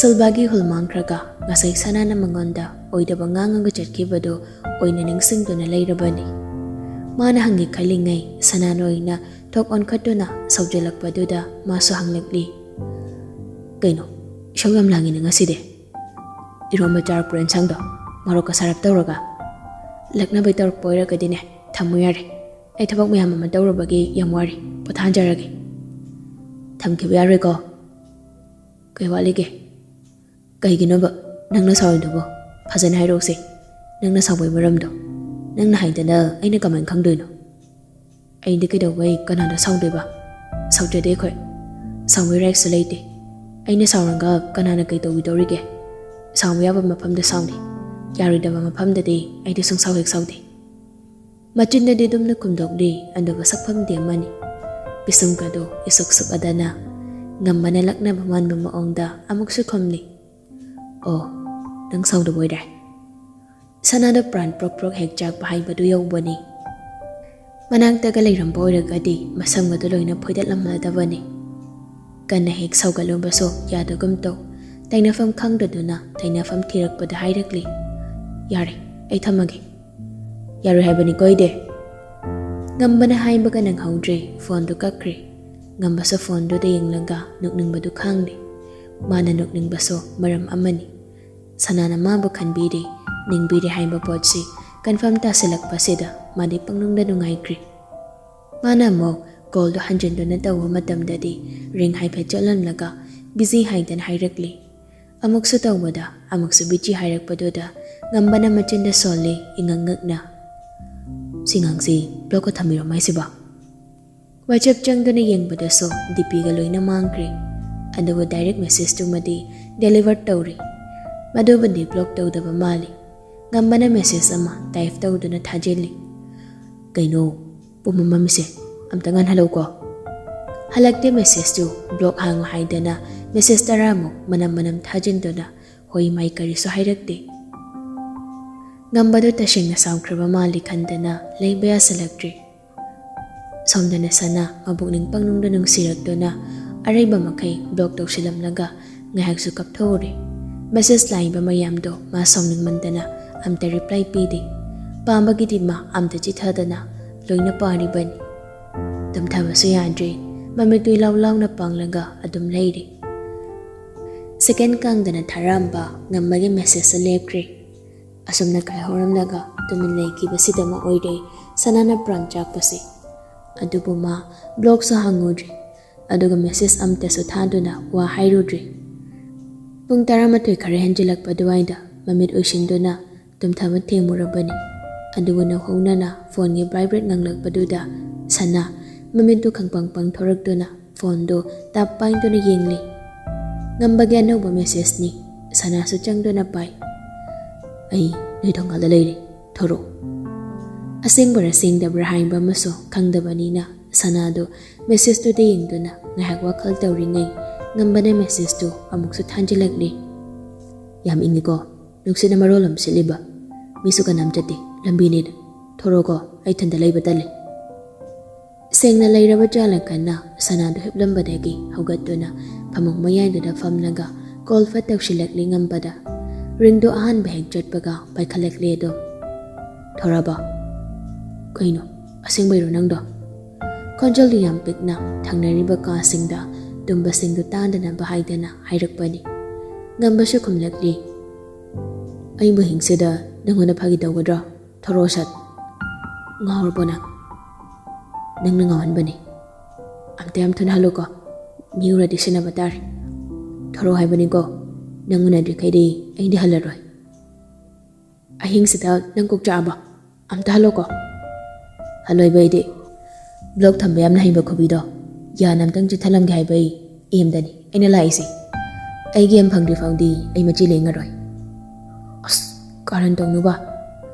ꯁꯤꯜꯚꯥꯒꯤ ꯏꯍꯨꯜ ꯃꯥꯡꯈ꯭ꯔꯒ ꯉꯁꯥꯏ ꯁꯅꯥꯅ ꯃꯉꯣꯟꯗ ꯑꯣꯏꯗꯕ ꯉꯥꯡꯉꯒ ꯆꯠꯈꯤꯕꯗꯨ ꯑꯣꯏꯅ ꯅꯤꯡꯁꯤꯡꯗꯨꯅ ꯂꯩꯔꯕꯅꯤ꯫ ꯃꯥꯅ ꯍꯪꯒꯦ ꯈꯜꯂꯤꯉꯩ ꯁꯅꯥꯅ ꯑꯣꯏꯅ ꯊꯣꯛ ꯑꯣꯟꯈꯠꯇꯨꯅ ꯁꯧꯖꯜꯂꯛꯄꯗꯨꯗ ꯃꯥꯁꯨ ꯍꯪꯂꯛꯂꯤ, "ꯀꯩꯅꯣ, ꯏꯁꯧ ꯌꯥꯝ ꯂꯥꯡꯉꯤꯅ ꯉꯁꯤꯗꯤ? ꯏꯔꯣꯝꯕ ꯆꯥꯔꯛꯄ꯭ꯔꯣ ꯏꯟꯁꯥꯡꯗꯣ? ꯃꯣꯔꯣꯛꯀ ꯁꯥꯔꯞ ꯇꯧꯔꯒ?" "ꯂꯛꯅꯕꯩ ꯇꯧꯔꯛꯄ ꯑꯣꯏꯔꯒꯗꯤꯅꯦ, ꯊꯝꯃꯨ ꯌꯥꯔꯦ꯫ ꯑꯩ ꯊꯕꯛ ꯃꯌꯥꯝ ꯑꯃ ꯇꯧꯔꯨꯕꯒꯤ ꯌꯥꯝ ꯋꯥꯔꯦ, ꯄꯣꯊꯥꯖꯔꯒꯦ꯫" "ꯊꯝꯈꯤꯕ ꯌꯥꯔꯣꯏꯀꯣ?" "ꯀꯩ ꯋꯥꯠꯂꯤꯒꯦ? ꯀꯩꯒꯤꯅꯣꯕ ꯅꯪꯅ ꯁꯥꯎꯔꯤꯗꯨꯕꯣ? ꯐꯖꯅ ꯍꯥꯏꯔꯛꯎꯁꯦ, ꯅꯪꯅ ꯁꯥꯎꯕꯩ ꯃꯔꯝꯗꯣ꯫ ꯅꯪꯅ ꯍꯥꯏꯗꯅ ꯑꯩꯅ ꯀꯃꯥꯏꯅ ꯈꯪꯗꯣꯏꯅꯣ?" "ꯑꯩꯗꯤ ꯀꯩꯗꯧꯕꯩ ꯀꯅꯥꯗ ꯁꯥꯎꯗꯣꯏꯕ? ꯁꯥꯎꯖꯗꯦ ꯑꯩꯈꯣꯏ꯫ ꯁꯥꯎꯕꯩ ꯔꯥꯏꯠꯁꯨ ꯂꯩꯇꯦ꯫ ꯑꯩꯅ ꯁꯥꯎꯔꯒ ꯀꯅꯥꯅ ꯀꯩ ꯇꯧꯕꯤꯗꯧꯔꯤꯒꯦ? ꯁꯥꯎꯕ ꯌꯥꯕ ꯃꯐꯝꯗ ꯁꯥꯎꯅꯤ, ꯌꯥꯔꯣꯏꯗꯕ ꯃꯐꯝꯗꯗꯤ ꯑꯩꯗꯤ ꯁꯨꯡꯁꯥꯎ ꯍꯦꯛ ꯁꯥꯎꯗꯦ꯫" ꯃꯆꯤꯟꯗꯗꯤ ꯑꯗꯨꯝꯅ ꯈꯨꯝꯗꯣꯛꯂꯤ, ꯑꯗꯨꯒ ꯁꯛꯐꯝꯗꯤ ꯑꯃꯅꯤ꯫ ꯄꯤꯁꯨꯝꯒꯗꯣ ꯏꯁꯨꯛ ꯁꯨꯛꯑꯗꯅ ꯉꯝꯕꯅ ꯂꯛꯅꯕ ꯃꯥꯟꯕ ꯃꯑꯣꯡꯗ ꯑꯃꯨꯛꯁꯨ ꯈꯨꯝꯂꯤ, "ꯑꯣ, ꯅꯪ ꯁꯥꯎꯗꯕ ꯑꯣꯏꯔꯦ?" ꯁꯅꯥꯗ ꯄ꯭ꯔꯥꯟ ꯄ꯭ꯔꯣꯛ ꯄ꯭ꯔꯣꯛ ꯍꯦꯛ ꯆꯥꯛꯄ ꯍꯥꯏꯕꯗꯨ ꯌꯧꯕꯅꯤ꯫ ꯃꯅꯥꯛꯇꯒ ꯂꯩꯔꯝꯕ ꯑꯣꯏꯔꯒꯗꯤ ꯃꯁꯝꯒꯗꯨ ꯂꯣꯏꯅ ꯐꯣꯏꯗꯠꯂꯝꯂꯗꯕꯅꯤ꯫ ꯀꯟꯅ ꯍꯦꯛ ꯁꯧꯒꯠꯂꯨꯕꯁꯨ ꯌꯥꯗꯒꯨꯝ ꯇꯧ꯫ ꯇꯩꯅꯐꯝ ꯈꯪꯗꯗꯨꯅ ꯇꯩꯅꯐꯝ ꯊꯤꯔꯛꯄꯗ ꯍꯥꯏꯔꯛꯂꯤ, "ꯌꯥꯔꯦ, ꯑꯩ ꯊꯝꯃꯒꯦ꯫" "ꯌꯥꯔꯣꯏ ꯍꯥꯏꯕꯅꯤꯀꯣ ꯑꯩꯗꯤ꯫" ꯉꯝꯕꯅ ꯍꯥꯏꯕꯒ ꯅꯪꯍꯧꯗ꯭ꯔꯦ, ꯐꯣꯟꯗꯨ ꯀꯛꯈ꯭ꯔꯦ꯫ ꯉꯝꯕꯁꯨ ꯐꯣꯟꯗꯨꯗ ꯌꯦꯡꯂꯒ ꯅꯣꯛꯅꯤꯡꯕꯗꯨ ꯈꯥꯡꯂꯦ꯫ ꯃꯥꯅ ꯅꯣꯛꯅꯤꯡꯕꯁꯨ ꯃꯔꯝ ꯑꯃꯅꯤ꯫ ꯁꯅꯥꯅ ꯃꯥꯕꯨ ꯈꯟꯕꯤꯔꯦ, ꯅꯤꯡꯕꯤꯔꯦ ꯍꯥꯏꯕ ꯄꯣꯠꯁꯤ ꯀꯟꯐꯥꯔꯝ ꯇꯥꯁꯤꯜꯂꯛꯄꯁꯤꯗ ꯃꯥꯗꯤ ꯄꯪꯅꯨꯡꯗ ꯅꯨꯡꯉꯥꯏꯈ꯭ꯔꯦ꯫ ꯃꯥꯅ ꯑꯃꯨꯛ ꯀꯣꯜꯗꯨ ꯍꯟꯖꯤꯟꯗꯨꯅ ꯇꯧꯕ ꯃꯇꯝꯗꯗꯤ ꯔꯤꯡ ꯍꯥꯏꯐꯦꯠ ꯆꯠꯂꯝꯂꯒ ꯕꯤꯖꯤ ꯍꯥꯏꯗꯅ ꯍꯥꯏꯔꯛꯂꯤ꯫ ꯑꯃꯨꯛꯁꯨ ꯇꯧꯕꯗ ꯑꯃꯨꯛꯁꯨ ꯕꯤꯖꯤ ꯍꯥꯏꯔꯛꯄꯗꯨꯗ ꯉꯝꯕꯅ ꯃꯆꯤꯟꯗ ꯁꯣꯜꯂꯤ, ꯏꯉꯛ ꯉꯛꯅ꯫ "ꯁꯤ ꯉꯥꯡꯁꯤ ꯕ꯭ꯂꯣꯛꯀ ꯊꯝꯕꯤꯔꯝꯃꯣ ꯍꯥꯏꯁꯤꯕꯣ?" ꯋꯥꯆꯦꯞ ꯆꯪꯗꯨꯅ ꯌꯦꯡꯕꯗꯁꯨ ꯗꯤꯄꯤꯒ ꯂꯣꯏꯅ ꯃꯥꯡꯈ꯭ꯔꯦ꯫ ꯑꯗꯨꯕꯨ ꯗꯥꯏꯔꯦꯛ ꯃꯦꯁꯦꯖꯇꯨꯃꯗꯤ ꯗꯦꯂꯤꯚꯔ ꯇꯧꯔꯤ꯫ ꯃꯗꯨꯕꯨꯗꯤ ꯕ꯭ꯂꯣꯛ ꯇꯧꯗꯕ ꯃꯥꯜꯂꯤ꯫ ꯉꯝꯕꯅ ꯃꯦꯁꯦꯖ ꯑꯃ ꯇꯥꯏꯞ ꯇꯧꯗꯨꯅ ꯊꯥꯖꯤꯜꯂꯤ꯫ "ꯀꯩꯅꯣ, ꯄꯨꯝꯃꯝ ꯃꯝꯃꯤꯁꯦ? ꯑꯝꯇ ꯉꯥꯟꯍꯜꯂꯧꯀꯣ꯫" ꯍꯜꯂꯛꯇꯦ ꯃꯦꯁꯦꯖꯇꯨ꯫ ꯕ꯭ꯂꯣꯛ ꯍꯥꯡꯉꯨ ꯍꯥꯏꯗꯅ ꯃꯦꯁꯦꯖ ꯇꯔꯥꯃꯨꯛ ꯃꯅꯝ ꯃꯅꯝ ꯊꯥꯖꯤꯟꯗꯨꯅ ꯍꯣꯏ ꯃꯥꯏ ꯀꯔꯤꯁꯨ ꯍꯥꯏꯔꯛꯇꯦ꯫ ꯉꯝꯕꯗꯨ ꯇꯁꯦꯡꯅ ꯁꯥꯎꯈ꯭ꯔꯕ ꯃꯥꯜꯂꯤ ꯈꯟꯗꯅ ꯂꯩꯕ ꯌꯥꯁꯤꯜꯂꯛꯇ꯭ꯔꯦ꯫ ꯁꯣꯝꯗꯅ ꯁꯅꯥ ꯃꯕꯨꯛꯅꯤꯡ ꯄꯪꯅꯨꯡꯗ ꯅꯨꯡꯁꯤꯔꯛꯇꯨꯅ ꯑꯔꯩꯕ ꯃꯈꯩ ꯕ꯭ꯂꯣꯛ ꯇꯧꯁꯤꯜꯂꯝꯂꯒ ꯉꯥꯏꯍꯥꯛꯁꯨ ꯀꯞꯊꯣꯛꯎꯔꯦ꯫ ꯃꯦꯁꯦꯖ ꯂꯥꯛꯏꯕ ꯃꯌꯥꯝꯗꯣ ꯃꯥ ꯁꯥꯎꯅꯤꯡꯃꯟꯗꯅ ꯑꯝꯇ ꯔꯤꯄ꯭ꯂꯥꯏ ꯄꯤꯗꯦ꯫ ꯄꯥꯝꯕꯒꯤꯗꯤ ꯃꯥ ꯑꯝꯇ ꯆꯤꯊꯗꯅ ꯂꯣꯏꯅ ꯄꯥꯔꯤꯕꯅꯤ꯫ ꯇꯨꯝꯊꯕꯁꯨ ꯌꯥꯗ꯭ꯔꯦ꯫ ꯃꯃꯤꯠꯇꯨ ꯏꯂꯥꯎ ꯂꯥꯎꯅ ꯄꯥꯡꯂꯒ ꯑꯗꯨꯝ ꯂꯩꯔꯦ꯫ ꯁꯦꯀꯦꯟ ꯀꯥꯡꯗꯅ ꯊꯥꯔꯛꯑꯝꯕ ꯉꯝꯕꯒꯤ ꯃꯦꯁꯦꯖꯇ ꯂꯦꯞꯈ꯭ꯔꯦ꯫ ꯑꯁꯨꯝꯅ ꯀꯥꯏꯍꯧꯔꯝꯂꯒ ꯇꯨꯃꯤꯟ ꯂꯩꯈꯤꯕꯁꯤꯗꯃꯛ ꯑꯣꯏꯔꯦ ꯁꯅꯥꯅ ꯄ꯭ꯔꯥꯟ ꯆꯥꯛꯄꯁꯦ꯫ ꯑꯗꯨꯕꯨ ꯃꯥ ꯕ꯭ꯂꯣꯛꯁꯨ ꯍꯥꯡꯉꯨꯗ꯭ꯔꯦ, ꯑꯗꯨꯒ ꯃꯦꯁꯦꯖ ꯑꯃꯠꯇꯁꯨ ꯊꯥꯗꯨꯅ ꯋꯥ ꯍꯥꯏꯔꯨꯗ꯭ꯔꯦ꯫ ꯄꯨꯡ ꯇꯔꯥꯃꯥꯊꯣꯏ ꯈꯔ ꯍꯦꯟꯖꯤꯜꯂꯛꯄ ꯑꯗꯨꯋꯥꯏꯗ ꯃꯃꯤꯠ ꯎꯏꯁꯤꯟꯗꯨꯅ ꯇꯨꯝꯊꯕ ꯊꯦꯡꯂꯨꯔꯕꯅꯤ꯫ ꯑꯗꯨꯕꯨ ꯅꯧꯍꯧꯅꯅ ꯐꯣꯟꯒꯤ ꯚꯥꯏꯕ꯭ꯔꯦꯠ ꯉꯪꯂꯛꯄꯗꯨꯗ ꯁꯅꯥ ꯃꯃꯤꯠꯇꯨ ꯈꯪꯄꯪ ꯄꯪꯊꯣꯔꯛꯇꯨꯅ ꯐꯣꯟꯗꯨ ꯇꯞ ꯄꯥꯏꯗꯨꯅ ꯌꯦꯡꯂꯤ꯫ ꯉꯝꯕꯒꯤ ꯑꯅꯧꯕ ꯃꯦꯁꯦꯖꯅꯤ꯫ ꯁꯅꯥꯁꯨ ꯆꯪꯗꯨꯅ ꯄꯥꯏ꯫ "ꯑꯩ ꯅꯣꯏ ꯊꯣꯡꯒꯥꯜꯗ ꯂꯩꯔꯦ, ꯊꯣꯔꯛꯑꯣ꯫" ꯑꯁꯦꯡꯕꯔꯥ ꯁꯦꯡꯗꯕ꯭ꯔꯥ ꯍꯥꯏꯕ ꯑꯃꯁꯨ ꯈꯪꯗꯕꯅꯤꯅ ꯁꯅꯥꯗꯨ ꯃꯦꯁꯦꯖꯇꯨꯗ ꯌꯦꯡꯗꯨꯅ ꯉꯥꯏꯍꯥꯛ ꯋꯥꯈꯜ ꯇꯧꯔꯤꯉꯩ ꯉꯝꯕꯅ ꯃꯦꯁꯦꯖꯇꯨ ꯑꯃꯨꯛꯁꯨ ꯊꯥꯖꯤꯜꯂꯛꯂꯤ꯫ "ꯌꯥꯝ ꯏꯪꯉꯤꯀꯣ, ꯅꯨꯡꯁꯤꯠꯅ ꯃꯔꯣꯜ ꯑꯃ ꯁꯤꯠꯂꯤꯕ, ꯃꯤꯁꯨ ꯀꯅꯥꯝ ꯆꯠꯇꯦ ꯂꯝꯕꯤꯅꯤꯅ꯫ ꯊꯣꯔꯛꯑꯣꯀꯣ, ꯑꯩ ꯏꯊꯟꯗ ꯂꯩꯕ ꯇꯜꯂꯦ꯫" ꯁꯦꯡꯅ ꯂꯩꯔꯕ ꯖꯥꯠꯂ ꯈꯟꯅ ꯁꯅꯥꯗꯨ ꯍꯤꯞꯂꯝꯕꯗꯒꯤ ꯍꯧꯒꯠꯇꯨꯅ ꯐꯃꯨꯡ ꯃꯌꯥꯏꯗꯨꯗ ꯐꯝꯂꯒ ꯀꯣꯜ ꯐꯠ ꯇꯧꯁꯤꯜꯂꯛꯂꯤ ꯉꯝꯕꯗ꯫ ꯔꯤꯡꯗꯨ ꯑꯍꯥꯟꯕ ꯍꯦꯛ ꯆꯠꯄꯒ ꯄꯥꯏꯈꯠꯂꯛꯂꯦ ꯑꯗꯨꯝ꯫ "ꯊꯣꯔꯕꯣ? ꯀꯩꯅꯣ, ꯑꯁꯦꯡꯕꯩꯔꯣ ꯅꯪꯗꯣ?" ꯈꯣꯟꯖꯦꯜꯗꯨ ꯌꯥꯝ ꯄꯤꯛꯅ ꯊꯪꯅꯔꯤꯕ ꯀꯥꯁꯤꯡꯗ ꯇꯨꯝꯕꯁꯤꯡꯗꯨ ꯇꯥꯗꯅꯕ ꯍꯥꯏꯗꯅ ꯍꯥꯏꯔꯛꯄꯅꯤ꯫ ꯉꯝꯕꯁꯨ ꯈꯨꯝꯂꯛꯂꯤ, "ꯑꯩꯕꯨ ꯍꯤꯡꯁꯤꯗ ꯅꯪꯉꯣꯟꯗ ꯐꯥꯒꯤ ꯇꯧꯒꯗ꯭ꯔꯣ? ꯊꯣꯔꯣ ꯁꯠ꯫ ꯉꯥꯎꯔꯕꯣ ꯅꯪ? ꯅꯪꯅ ꯉꯥꯎꯍꯟꯕꯅꯤ꯫ ꯑꯝꯇ ꯌꯥꯝ ꯊꯨꯅ ꯍꯜꯂꯨꯀꯣ꯫ ꯃꯤ ꯎꯔꯗꯤ ꯁꯤꯟꯅꯕ ꯇꯥꯔꯦ꯫ ꯊꯣꯔꯣ ꯍꯥꯏꯕꯅꯤꯀꯣ꯫ ꯅꯪ ꯎꯅꯗ꯭ꯔꯤꯈꯩꯗꯤ ꯑꯩꯗꯤ ꯍꯜꯂꯔꯣꯏ꯫ ꯑꯍꯤꯡꯁꯤꯗ ꯅꯪ ꯀꯣꯛ ꯆꯥꯛꯑꯕ? ꯑꯝꯇ ꯍꯜꯂꯣꯀꯣ꯫" "ꯍꯜꯂꯣꯏꯕ ꯑꯩꯗꯤ꯫ ꯕ꯭ꯂꯣꯛ ꯊꯝꯕ ꯌꯥꯝꯅ ꯍꯩꯕ ꯈꯨꯕꯤꯗꯣ ꯌꯥꯅ ꯑꯝꯇꯪ ꯆꯤꯠꯊꯠꯂꯝꯒꯦ ꯍꯥꯏꯕ ꯑꯩ ꯑꯦꯝꯗꯅꯤ ꯑꯩꯅ ꯂꯥꯛꯏꯁꯦ꯫ ꯑꯩꯒꯤ ꯑꯦꯝ ꯐꯪꯗ꯭ꯔꯤ ꯐꯥꯎꯗꯤ ꯑꯩ ꯃꯆꯤ ꯂꯦꯡꯉꯔꯣꯏ꯫" "ꯑꯁ, ꯀꯥꯔꯟ ꯇꯧꯅꯨꯕ꯫"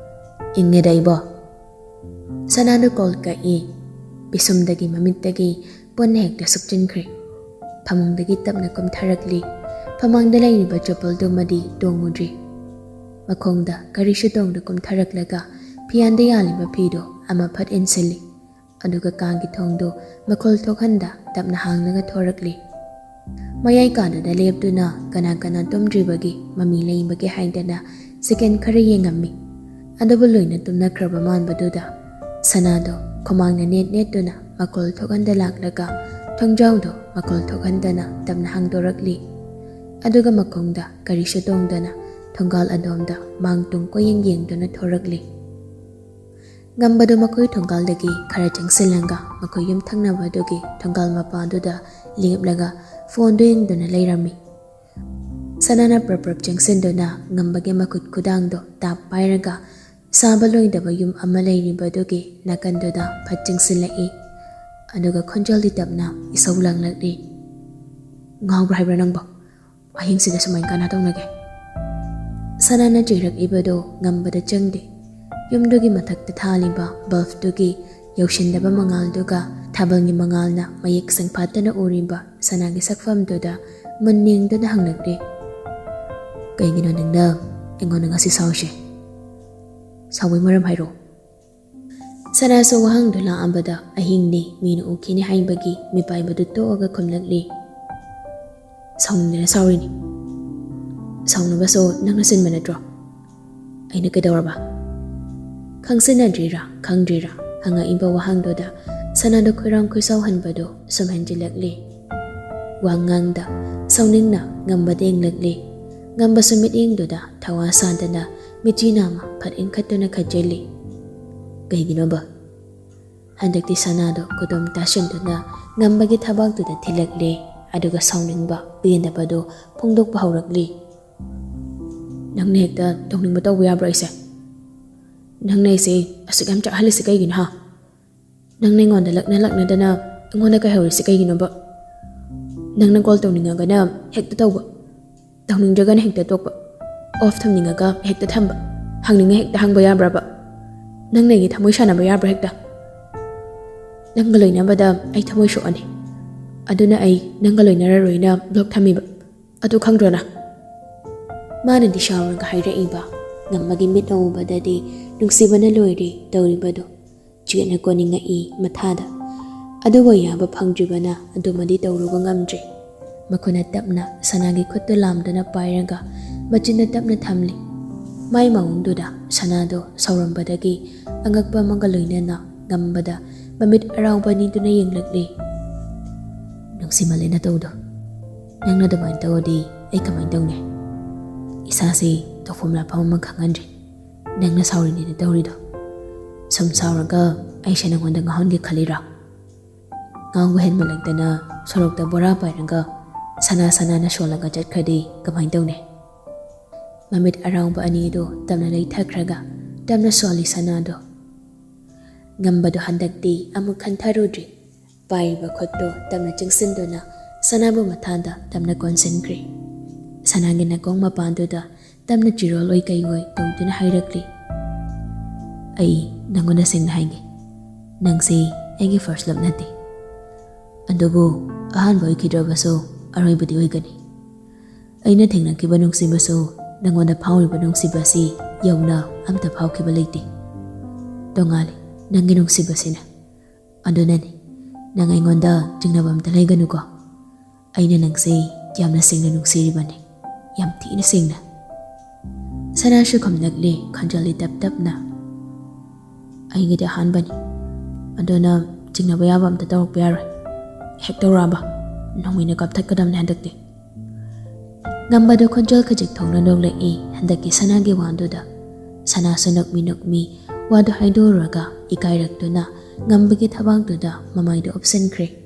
"ꯏꯪꯉꯦꯗ ꯑꯩꯕꯣ꯫" ꯁꯅꯥꯗꯨ ꯀꯣꯜ ꯀꯛꯏ꯫ ꯄꯤꯁꯨꯝꯗꯒꯤ ꯃꯃꯤꯠꯇꯒꯤ ꯄꯨꯟꯅ ꯍꯦꯛꯇ ꯁꯨꯞꯆꯤꯟꯈ꯭ꯔꯦ꯫ ꯐꯃꯨꯡꯗꯒꯤ ꯇꯞꯅ ꯀꯨꯝꯊꯔꯛꯂꯤ꯫ ꯐꯃꯥꯡꯗ ꯂꯩꯔꯤꯕ ꯆꯄꯜꯗꯨꯃꯗꯤ ꯇꯣꯡꯉꯨꯗ꯭ꯔꯤ꯫ ꯃꯈꯣꯡꯗ ꯀꯔꯤꯁꯨ ꯇꯣꯡꯗ ꯀꯨꯝꯊꯔꯛꯂꯒ ꯐꯤꯌꯥꯟꯗ ꯌꯥꯜꯂꯤꯕ ꯐꯤꯗꯨ ꯑꯃ ꯐꯠ ꯏꯟꯁꯤꯜꯂꯤ꯫ ꯑꯗꯨꯒ ꯀꯥꯒꯤ ꯊꯣꯡꯗꯨ ꯃꯈꯣꯜ ꯊꯣꯛꯍꯟꯗ ꯇꯞꯅ ꯍꯥꯡꯂꯒ ꯊꯣꯔꯛꯂꯤ꯫ ꯃꯌꯥꯏ ꯀꯥꯗꯨꯗ ꯂꯦꯞꯇꯨꯅ ꯀꯅꯥ ꯀꯅꯥ ꯇꯨꯝꯗ꯭ꯔꯤꯕꯒꯤ ꯃꯃꯤ ꯂꯩꯕꯒꯦ ꯍꯥꯏꯗꯅ ꯁꯦꯀꯦꯟ ꯈꯔ ꯌꯦꯡꯉꯝꯃꯤ꯫ ꯑꯗꯨꯕꯨ ꯂꯣꯏꯅ ꯇꯨꯝꯅꯈ꯭ꯔꯕ ꯃꯥꯟꯕꯗꯨꯗ ꯁꯅꯥꯗꯣ ꯈꯨꯃꯥꯡꯅ ꯅꯦꯠ ꯅꯦꯠꯇꯨꯅ ꯃꯈꯣꯜ ꯊꯣꯛꯍꯟꯗ ꯂꯥꯛꯂꯒ ꯊꯣꯡꯖꯥꯎꯗꯣ ꯃꯈꯣꯜ ꯊꯣꯛꯍꯟꯗꯅ ꯇꯞꯅ ꯍꯥꯡꯗꯣꯔꯛꯂꯤ꯫ ꯑꯗꯨꯒ ꯃꯈꯣꯡꯗ ꯀꯔꯤꯁꯨ ꯇꯣꯡꯗꯅ ꯊꯣꯡꯒꯥꯜ ꯑꯗꯣꯝꯗ ꯃꯥꯡ ꯇꯨꯡ ꯀꯣꯏꯌꯦꯡ ꯌꯦꯡꯗꯨꯅ ꯊꯣꯔꯛꯂꯤ꯫ ꯉꯝꯕꯗꯨ ꯃꯈꯣꯏ ꯊꯣꯡꯒꯥꯜꯗꯒꯤ ꯈꯔ ꯆꯪꯁꯤꯜꯂꯒ ꯃꯈꯣꯏ ꯌꯨꯝ ꯊꯪꯅꯕꯗꯨꯒꯤ ꯊꯣꯡꯒꯥꯜ ꯃꯄꯥꯗꯨꯗ ꯂꯦꯞꯂꯒ ꯐꯣꯟꯗꯨ ꯌꯦꯡꯗꯨꯅ ꯂꯩꯔꯝꯃꯤ꯫ ꯁꯅꯥꯅ ꯄ꯭ꯔꯞ ꯄ꯭ꯔꯞ ꯆꯪꯁꯤꯟꯗꯨꯅ ꯉꯝꯕꯒꯤ ꯃꯈꯨꯠ ꯈꯨꯗꯥꯡꯗꯣ ꯇꯥꯞ ꯄꯥꯏꯔꯒ ꯁꯥꯕ ꯂꯣꯏꯗꯕ ꯌꯨꯝ ꯑꯃ ꯂꯩꯔꯤꯕꯗꯨꯒꯤ ꯅꯥꯀꯟꯗꯨꯗ ꯐꯠ ꯆꯪꯁꯤꯜꯂꯛꯏ꯫ ꯑꯗꯨꯒ ꯈꯣꯟꯖꯦꯜꯗꯤ ꯇꯞꯅ ꯏꯁꯧ ꯂꯥꯡꯂꯛꯂꯤ, "ꯉꯥꯎꯕ꯭ꯔꯥ ꯍꯥꯏꯕ꯭ꯔꯥ ꯅꯪꯕꯣ? ꯑꯍꯤꯡꯁꯤꯗ ꯁꯨꯃꯥꯏꯅ ꯀꯅꯥ ꯇꯧꯅꯒꯦ?" ꯁꯅꯥꯅ ꯆꯩꯔꯛꯏꯕꯗꯨ ꯉꯝꯕꯗ ꯆꯪꯗꯦ꯫ ꯌꯨꯝꯗꯨꯒꯤ ꯃꯊꯛꯇ ꯊꯥꯜꯂꯤꯕ ꯕꯜꯕꯇꯨꯒꯤ ꯌꯧꯁꯤꯟꯗꯕ ꯃꯉꯥꯜꯗꯨꯒ ꯊꯥꯕꯜꯒꯤ ꯃꯉꯥꯜꯅ ꯃꯌꯦꯛ ꯁꯦꯡꯐꯥꯠꯇꯅ ꯎꯔꯤꯕ ꯁꯅꯥꯒꯤ ꯁꯛꯐꯝꯗꯨꯗ ꯃꯨꯟ ꯌꯦꯡꯗꯨꯅ ꯍꯪꯂꯛꯂꯦ, "ꯀꯩꯒꯤꯅꯣ ꯅꯪꯅ ꯑꯩꯉꯣꯟꯗ ꯉꯁꯤ ꯁꯥꯎꯔꯤꯁꯦ? ꯁꯥꯎꯕꯩ ꯃꯔꯝ ꯍꯥꯏꯔꯣ?" ꯁꯅꯥꯁꯨ ꯋꯥꯍꯪꯗꯨ ꯂꯥꯛꯑꯝꯕꯗ ꯑꯍꯤꯡꯅꯤ, ꯃꯤꯅ ꯎꯈꯤꯅꯤ ꯍꯥꯏꯕꯒꯤ ꯃꯤꯄꯥꯏꯕꯗꯨ ꯇꯣꯛꯑꯒ ꯈꯨꯝꯂꯛꯂꯤ꯫ "ꯁꯥꯎꯅꯤꯡꯗꯅ ꯁꯥꯎꯔꯤꯅꯤ꯫ ꯁꯥꯎꯅꯕꯁꯨ ꯅꯪꯅ ꯁꯤꯟꯕ ꯅꯠꯇ꯭ꯔꯣ? ꯑꯩꯅ ꯀꯩꯗꯧꯔꯕ?" ꯈꯪꯁꯤꯟꯅꯗ꯭ꯔꯤꯔꯥ ꯈꯪꯗ꯭ꯔꯤꯔꯥ ꯍꯪꯉꯛꯏꯕ ꯋꯥꯍꯪꯗꯨꯗ ꯁꯅꯥꯗ ꯈꯣꯏꯔꯥꯡ ꯈꯣꯏꯁꯥꯎꯍꯟꯕꯗꯨ ꯁꯨꯝ ꯍꯦꯟꯖꯤꯜꯂꯛꯂꯤ꯫ ꯋꯥ ꯉꯥꯡꯗ ꯁꯥꯎꯅꯤꯡꯅ ꯉꯝꯕꯗ ꯌꯦꯡꯂꯛꯂꯤ꯫ ꯉꯝꯕꯁꯨ ꯃꯤꯠꯌꯦꯡꯗꯨꯗ ꯊꯋꯥ ꯁꯥꯗꯅ ꯃꯤꯠꯆꯤ ꯅꯥꯃ ꯐꯠ ꯏꯟꯈꯠꯇꯨꯅ ꯈꯠꯆꯜꯂꯤ꯫ "ꯀꯩꯒꯤꯅꯣꯕ?" ꯍꯟꯗꯛꯇꯤ ꯁꯅꯥꯗꯣ ꯈꯨꯗꯨꯝ ꯇꯥꯁꯤꯟꯗꯨꯅ ꯉꯝꯕꯒꯤ ꯊꯕꯥꯛꯇꯨꯗ ꯊꯤꯜꯂꯛꯂꯦ꯫ ꯑꯗꯨꯒ ꯁꯥꯎꯅꯤꯡꯕ, ꯄꯦꯟꯗꯕꯗꯨ ꯐꯣꯡꯗꯣꯛꯄ ꯍꯧꯔꯛꯂꯤ꯫ "ꯅꯪꯅ ꯍꯦꯛꯇ ꯇꯧꯅꯤꯡꯕ ꯇꯧꯕ ꯌꯥꯕ꯭ꯔꯣ ꯑꯩꯁꯦ? ꯅꯪꯅ ꯑꯩꯁꯦ ꯑꯁꯨꯛ ꯌꯥꯝ ꯆꯥꯛꯍꯜꯂꯤꯁꯦ ꯀꯩꯒꯤꯅꯣ, ꯍꯥ? ꯅꯪꯅ ꯑꯩꯉꯣꯟꯗ ꯂꯛꯅ ꯂꯛꯅꯗꯅ ꯑꯩꯉꯣꯟꯗ ꯀꯩꯍꯧꯔꯤꯁꯦ ꯀꯩꯒꯤꯅꯣꯕ? ꯅꯪꯅ ꯀꯣꯜ ꯇꯧꯅꯤꯡꯉꯒꯅ ꯍꯦꯛꯇ ꯇꯧꯕ, ꯇꯧꯅꯤꯡꯗ꯭ꯔꯒꯅ ꯍꯦꯛꯇ ꯇꯣꯛꯄ, ꯑꯣꯐ ꯊꯝꯅꯤꯡꯉꯒ ꯍꯦꯛꯇ ꯊꯝꯕ, ꯍꯪꯅꯤꯡꯉ ꯍꯦꯛꯇ ꯍꯪꯕ ꯌꯥꯕ꯭ꯔꯕ? ꯅꯪꯅ ꯑꯩꯒꯤ ꯊꯃꯣꯏ ꯁꯥꯟꯅꯕ ꯌꯥꯕ꯭ꯔꯥ ꯍꯦꯛꯇ? ꯅꯪꯒ ꯂꯣꯏꯅꯕꯗ ꯑꯩ ꯊꯃꯣꯏ ꯁꯣꯛꯑꯅꯤ꯫ ꯑꯗꯨꯅ ꯑꯩ ꯅꯪꯒ ꯂꯣꯏꯅꯔꯔꯣꯏꯅ ꯕ꯭ꯂꯣꯛ ꯊꯝꯃꯤꯕ꯫ ꯑꯗꯨ ꯈꯪꯗ꯭ꯔꯣ ꯅꯪ?" ꯃꯥꯅꯗꯤ ꯁꯥꯎꯔꯒ ꯍꯥꯏꯔꯛꯏꯕ, ꯉꯝꯕꯒꯤ ꯃꯤꯠꯅ ꯎꯕꯗꯗꯤ ꯅꯨꯡꯁꯤꯕꯅ ꯂꯣꯏꯔꯦ ꯇꯧꯔꯤꯕꯗꯨ꯫ ꯆꯦꯠꯅ ꯀꯣꯟꯅꯤꯡꯉꯛꯏ ꯃꯊꯥꯗ꯫ ꯑꯗꯨꯕꯨ ꯌꯥꯕ ꯐꯪꯗ꯭ꯔꯤꯕꯅ ꯑꯗꯨꯃꯗꯤ ꯇꯧꯔꯨꯕ ꯉꯝꯗ꯭ꯔꯦ꯫ ꯃꯈꯨꯠꯅ ꯇꯞꯅ ꯁꯅꯥꯒꯤ ꯈꯨꯠꯇꯨ ꯂꯥꯝꯗꯨꯅ ꯄꯥꯏꯔꯒ ꯃꯆꯤꯟꯗ ꯇꯞꯅ ꯊꯝꯂꯤ꯫ ꯃꯥꯏ ꯃꯑꯣꯡꯗꯨꯗ ꯁꯅꯥꯗꯣ ꯁꯥꯎꯔꯝꯕꯗꯒꯤ ꯑꯉꯛꯄ ꯑꯃꯒ ꯂꯣꯏꯅꯅ ꯉꯝꯕꯗ ꯃꯃꯤꯠ ꯑꯔꯥꯎꯕ ꯑꯅꯤꯗꯨꯅ ꯌꯦꯡꯂꯛꯂꯤ꯫ "ꯅꯨꯡꯁꯤꯃꯜꯂꯦ ꯅꯇꯧꯗꯣ꯫ ꯅꯪꯅ ꯑꯗꯨꯃꯥꯏꯅ ꯇꯧꯔꯗꯤ ꯑꯩ ꯀꯃꯥꯏꯅ ꯇꯧꯅꯤ? ꯏꯁꯥꯁꯦ ꯇꯧꯐꯝ ꯂꯥꯛꯐꯝ ꯑꯃ ꯈꯪꯍꯟꯗ꯭ꯔꯦ꯫ ꯅꯪꯅ ꯁꯥꯎꯔꯤꯅꯦꯅ ꯇꯧꯔꯤꯗꯣ꯫ ꯁꯨꯝ ꯁꯥꯎꯔꯒ ꯑꯩꯁꯦ ꯅꯪꯉꯣꯟꯗ ꯉꯥꯎꯍꯟꯒꯦ ꯈꯜꯂꯤꯔꯣ?" ꯉꯥꯎꯕ ꯍꯦꯟꯃꯜꯂꯛꯇꯅ ꯁꯣꯔꯣꯛꯇ ꯕꯣꯔꯥ ꯄꯥꯏꯔꯒ ꯁꯅꯥ ꯁꯅꯥꯅ ꯁꯣꯜꯂꯒ ꯆꯠꯈ꯭ꯔꯗꯤ ꯀꯃꯥꯏꯅ ꯇꯧꯅꯤ? ꯃꯃꯤꯠ ꯑꯔꯥꯎꯕ ꯑꯅꯤꯗꯨ ꯇꯞꯅ ꯂꯩꯊꯈ꯭ꯔꯒ ꯇꯞꯅ ꯁꯣꯜꯂꯤ ꯁꯅꯥꯗꯣ꯫ ꯉꯝꯕꯗꯣ ꯍꯟꯗꯛꯇꯤ ꯑꯃꯨꯛ ꯈꯟꯊꯔꯨꯗ꯭ꯔꯤ꯫ ꯄꯥꯏꯔꯤꯕ ꯈꯨꯠꯇꯨ ꯇꯞꯅ ꯆꯤꯡꯁꯤꯟꯗꯨꯅ ꯁꯅꯥꯕꯨ ꯃꯊꯥꯗ ꯇꯞꯅ ꯀꯣꯟꯁꯤꯟꯈ꯭ꯔꯦ꯫ ꯁꯅꯥꯒꯤ ꯅꯥꯀꯣꯡ ꯃꯄꯥꯟꯗꯨꯗ ꯇꯞꯅ ꯆꯤꯔꯣꯜ ꯑꯣꯏ ꯀꯩ ꯑꯣꯏ ꯇꯧꯗꯨꯅ ꯍꯥꯏꯔꯛꯂꯤ꯫ "ꯑꯩ ꯅꯪꯉꯣꯟꯗ ꯁꯦꯡꯅ ꯍꯥꯏꯒꯦ, ꯅꯪꯁꯤ ꯑꯩꯒꯤ ꯐꯥꯔꯁ ꯂꯞ ꯅꯠꯇꯦ꯫ ꯑꯗꯨꯕꯨ ꯑꯍꯥꯟꯕ ꯑꯣꯏꯈꯤꯗ꯭ꯔꯕꯁꯨ ꯑꯔꯣꯏꯕꯗꯤ ꯑꯣꯏꯒꯅꯤ꯫ ꯑꯩꯅ ꯊꯦꯡꯅꯈꯤꯕ ꯅꯨꯡꯁꯤꯕꯁꯨ ꯅꯪꯉꯣꯟꯗ ꯐꯥꯎꯔꯤꯕ ꯅꯨꯡꯁꯤꯕ ꯑꯁꯤ ꯌꯧꯅ ꯑꯝꯇ ꯐꯥꯎꯈꯤꯕ ꯂꯩꯇꯦ꯫ ꯇꯣꯉꯥꯜꯂꯤ꯫ ꯅꯪꯒꯤ ꯅꯨꯡꯁꯤꯕꯁꯤꯅ꯫ ꯑꯗꯨꯅꯅꯤ, ꯅꯪ ꯑꯩꯉꯣꯟꯗ ꯆꯤꯡꯅꯕ ꯑꯝꯇ ꯂꯩꯒꯅꯨꯀꯣ꯫ ꯑꯩꯅ ꯅꯪꯁꯦ ꯌꯥꯝꯅ ꯁꯦꯡꯅ ꯅꯨꯡꯁꯤꯔꯤꯕꯅꯤ, ꯌꯥꯝ ꯊꯤꯅ ꯁꯦꯡꯅ꯫ ꯁꯅꯥꯁꯨ ꯈꯨꯝꯂꯛꯂꯤ, ꯈꯣꯟꯖꯦꯜꯗꯤ ꯇꯞ ꯇꯞꯅ꯫ ꯑꯩꯒꯤꯗꯤ ꯑꯍꯥꯟꯕꯅꯤ, ꯑꯗꯨꯅ ꯆꯤꯡꯅꯕ ꯌꯥꯕ ꯑꯝꯇ ꯇꯧꯔꯛꯄ ꯌꯥꯔꯣꯏ꯫ ꯍꯦꯛ ꯇꯧꯔꯛꯑꯕ, ꯅꯣꯡꯃꯩꯅ ꯀꯥꯞꯊꯠꯀꯗꯕꯅꯤ ꯍꯟꯗꯛꯇꯤ꯫ ꯉꯝꯕꯗꯨ ꯈꯣꯟꯖꯦꯜ ꯈꯖꯤꯛ ꯊꯣꯛꯅ ꯅꯣꯛꯂꯛꯏ ꯍꯟꯗꯛꯀꯤ ꯁꯅꯥꯒꯤ ꯋꯥꯗꯨꯗ꯫ ꯁꯅꯥꯁꯨ ꯅꯣꯛꯃꯤ ꯅꯣꯛꯃꯤ ꯋꯥꯗꯨ ꯍꯥꯏꯗꯣꯛꯎꯔꯒ ꯏꯀꯥꯏꯔꯛꯇꯨꯅ ꯉꯝꯕꯒꯤ ꯊꯕꯥꯛꯇꯨꯗ ꯃꯃꯥꯏꯗꯨ ꯎꯞꯁꯤꯟꯈ꯭ꯔꯦ꯫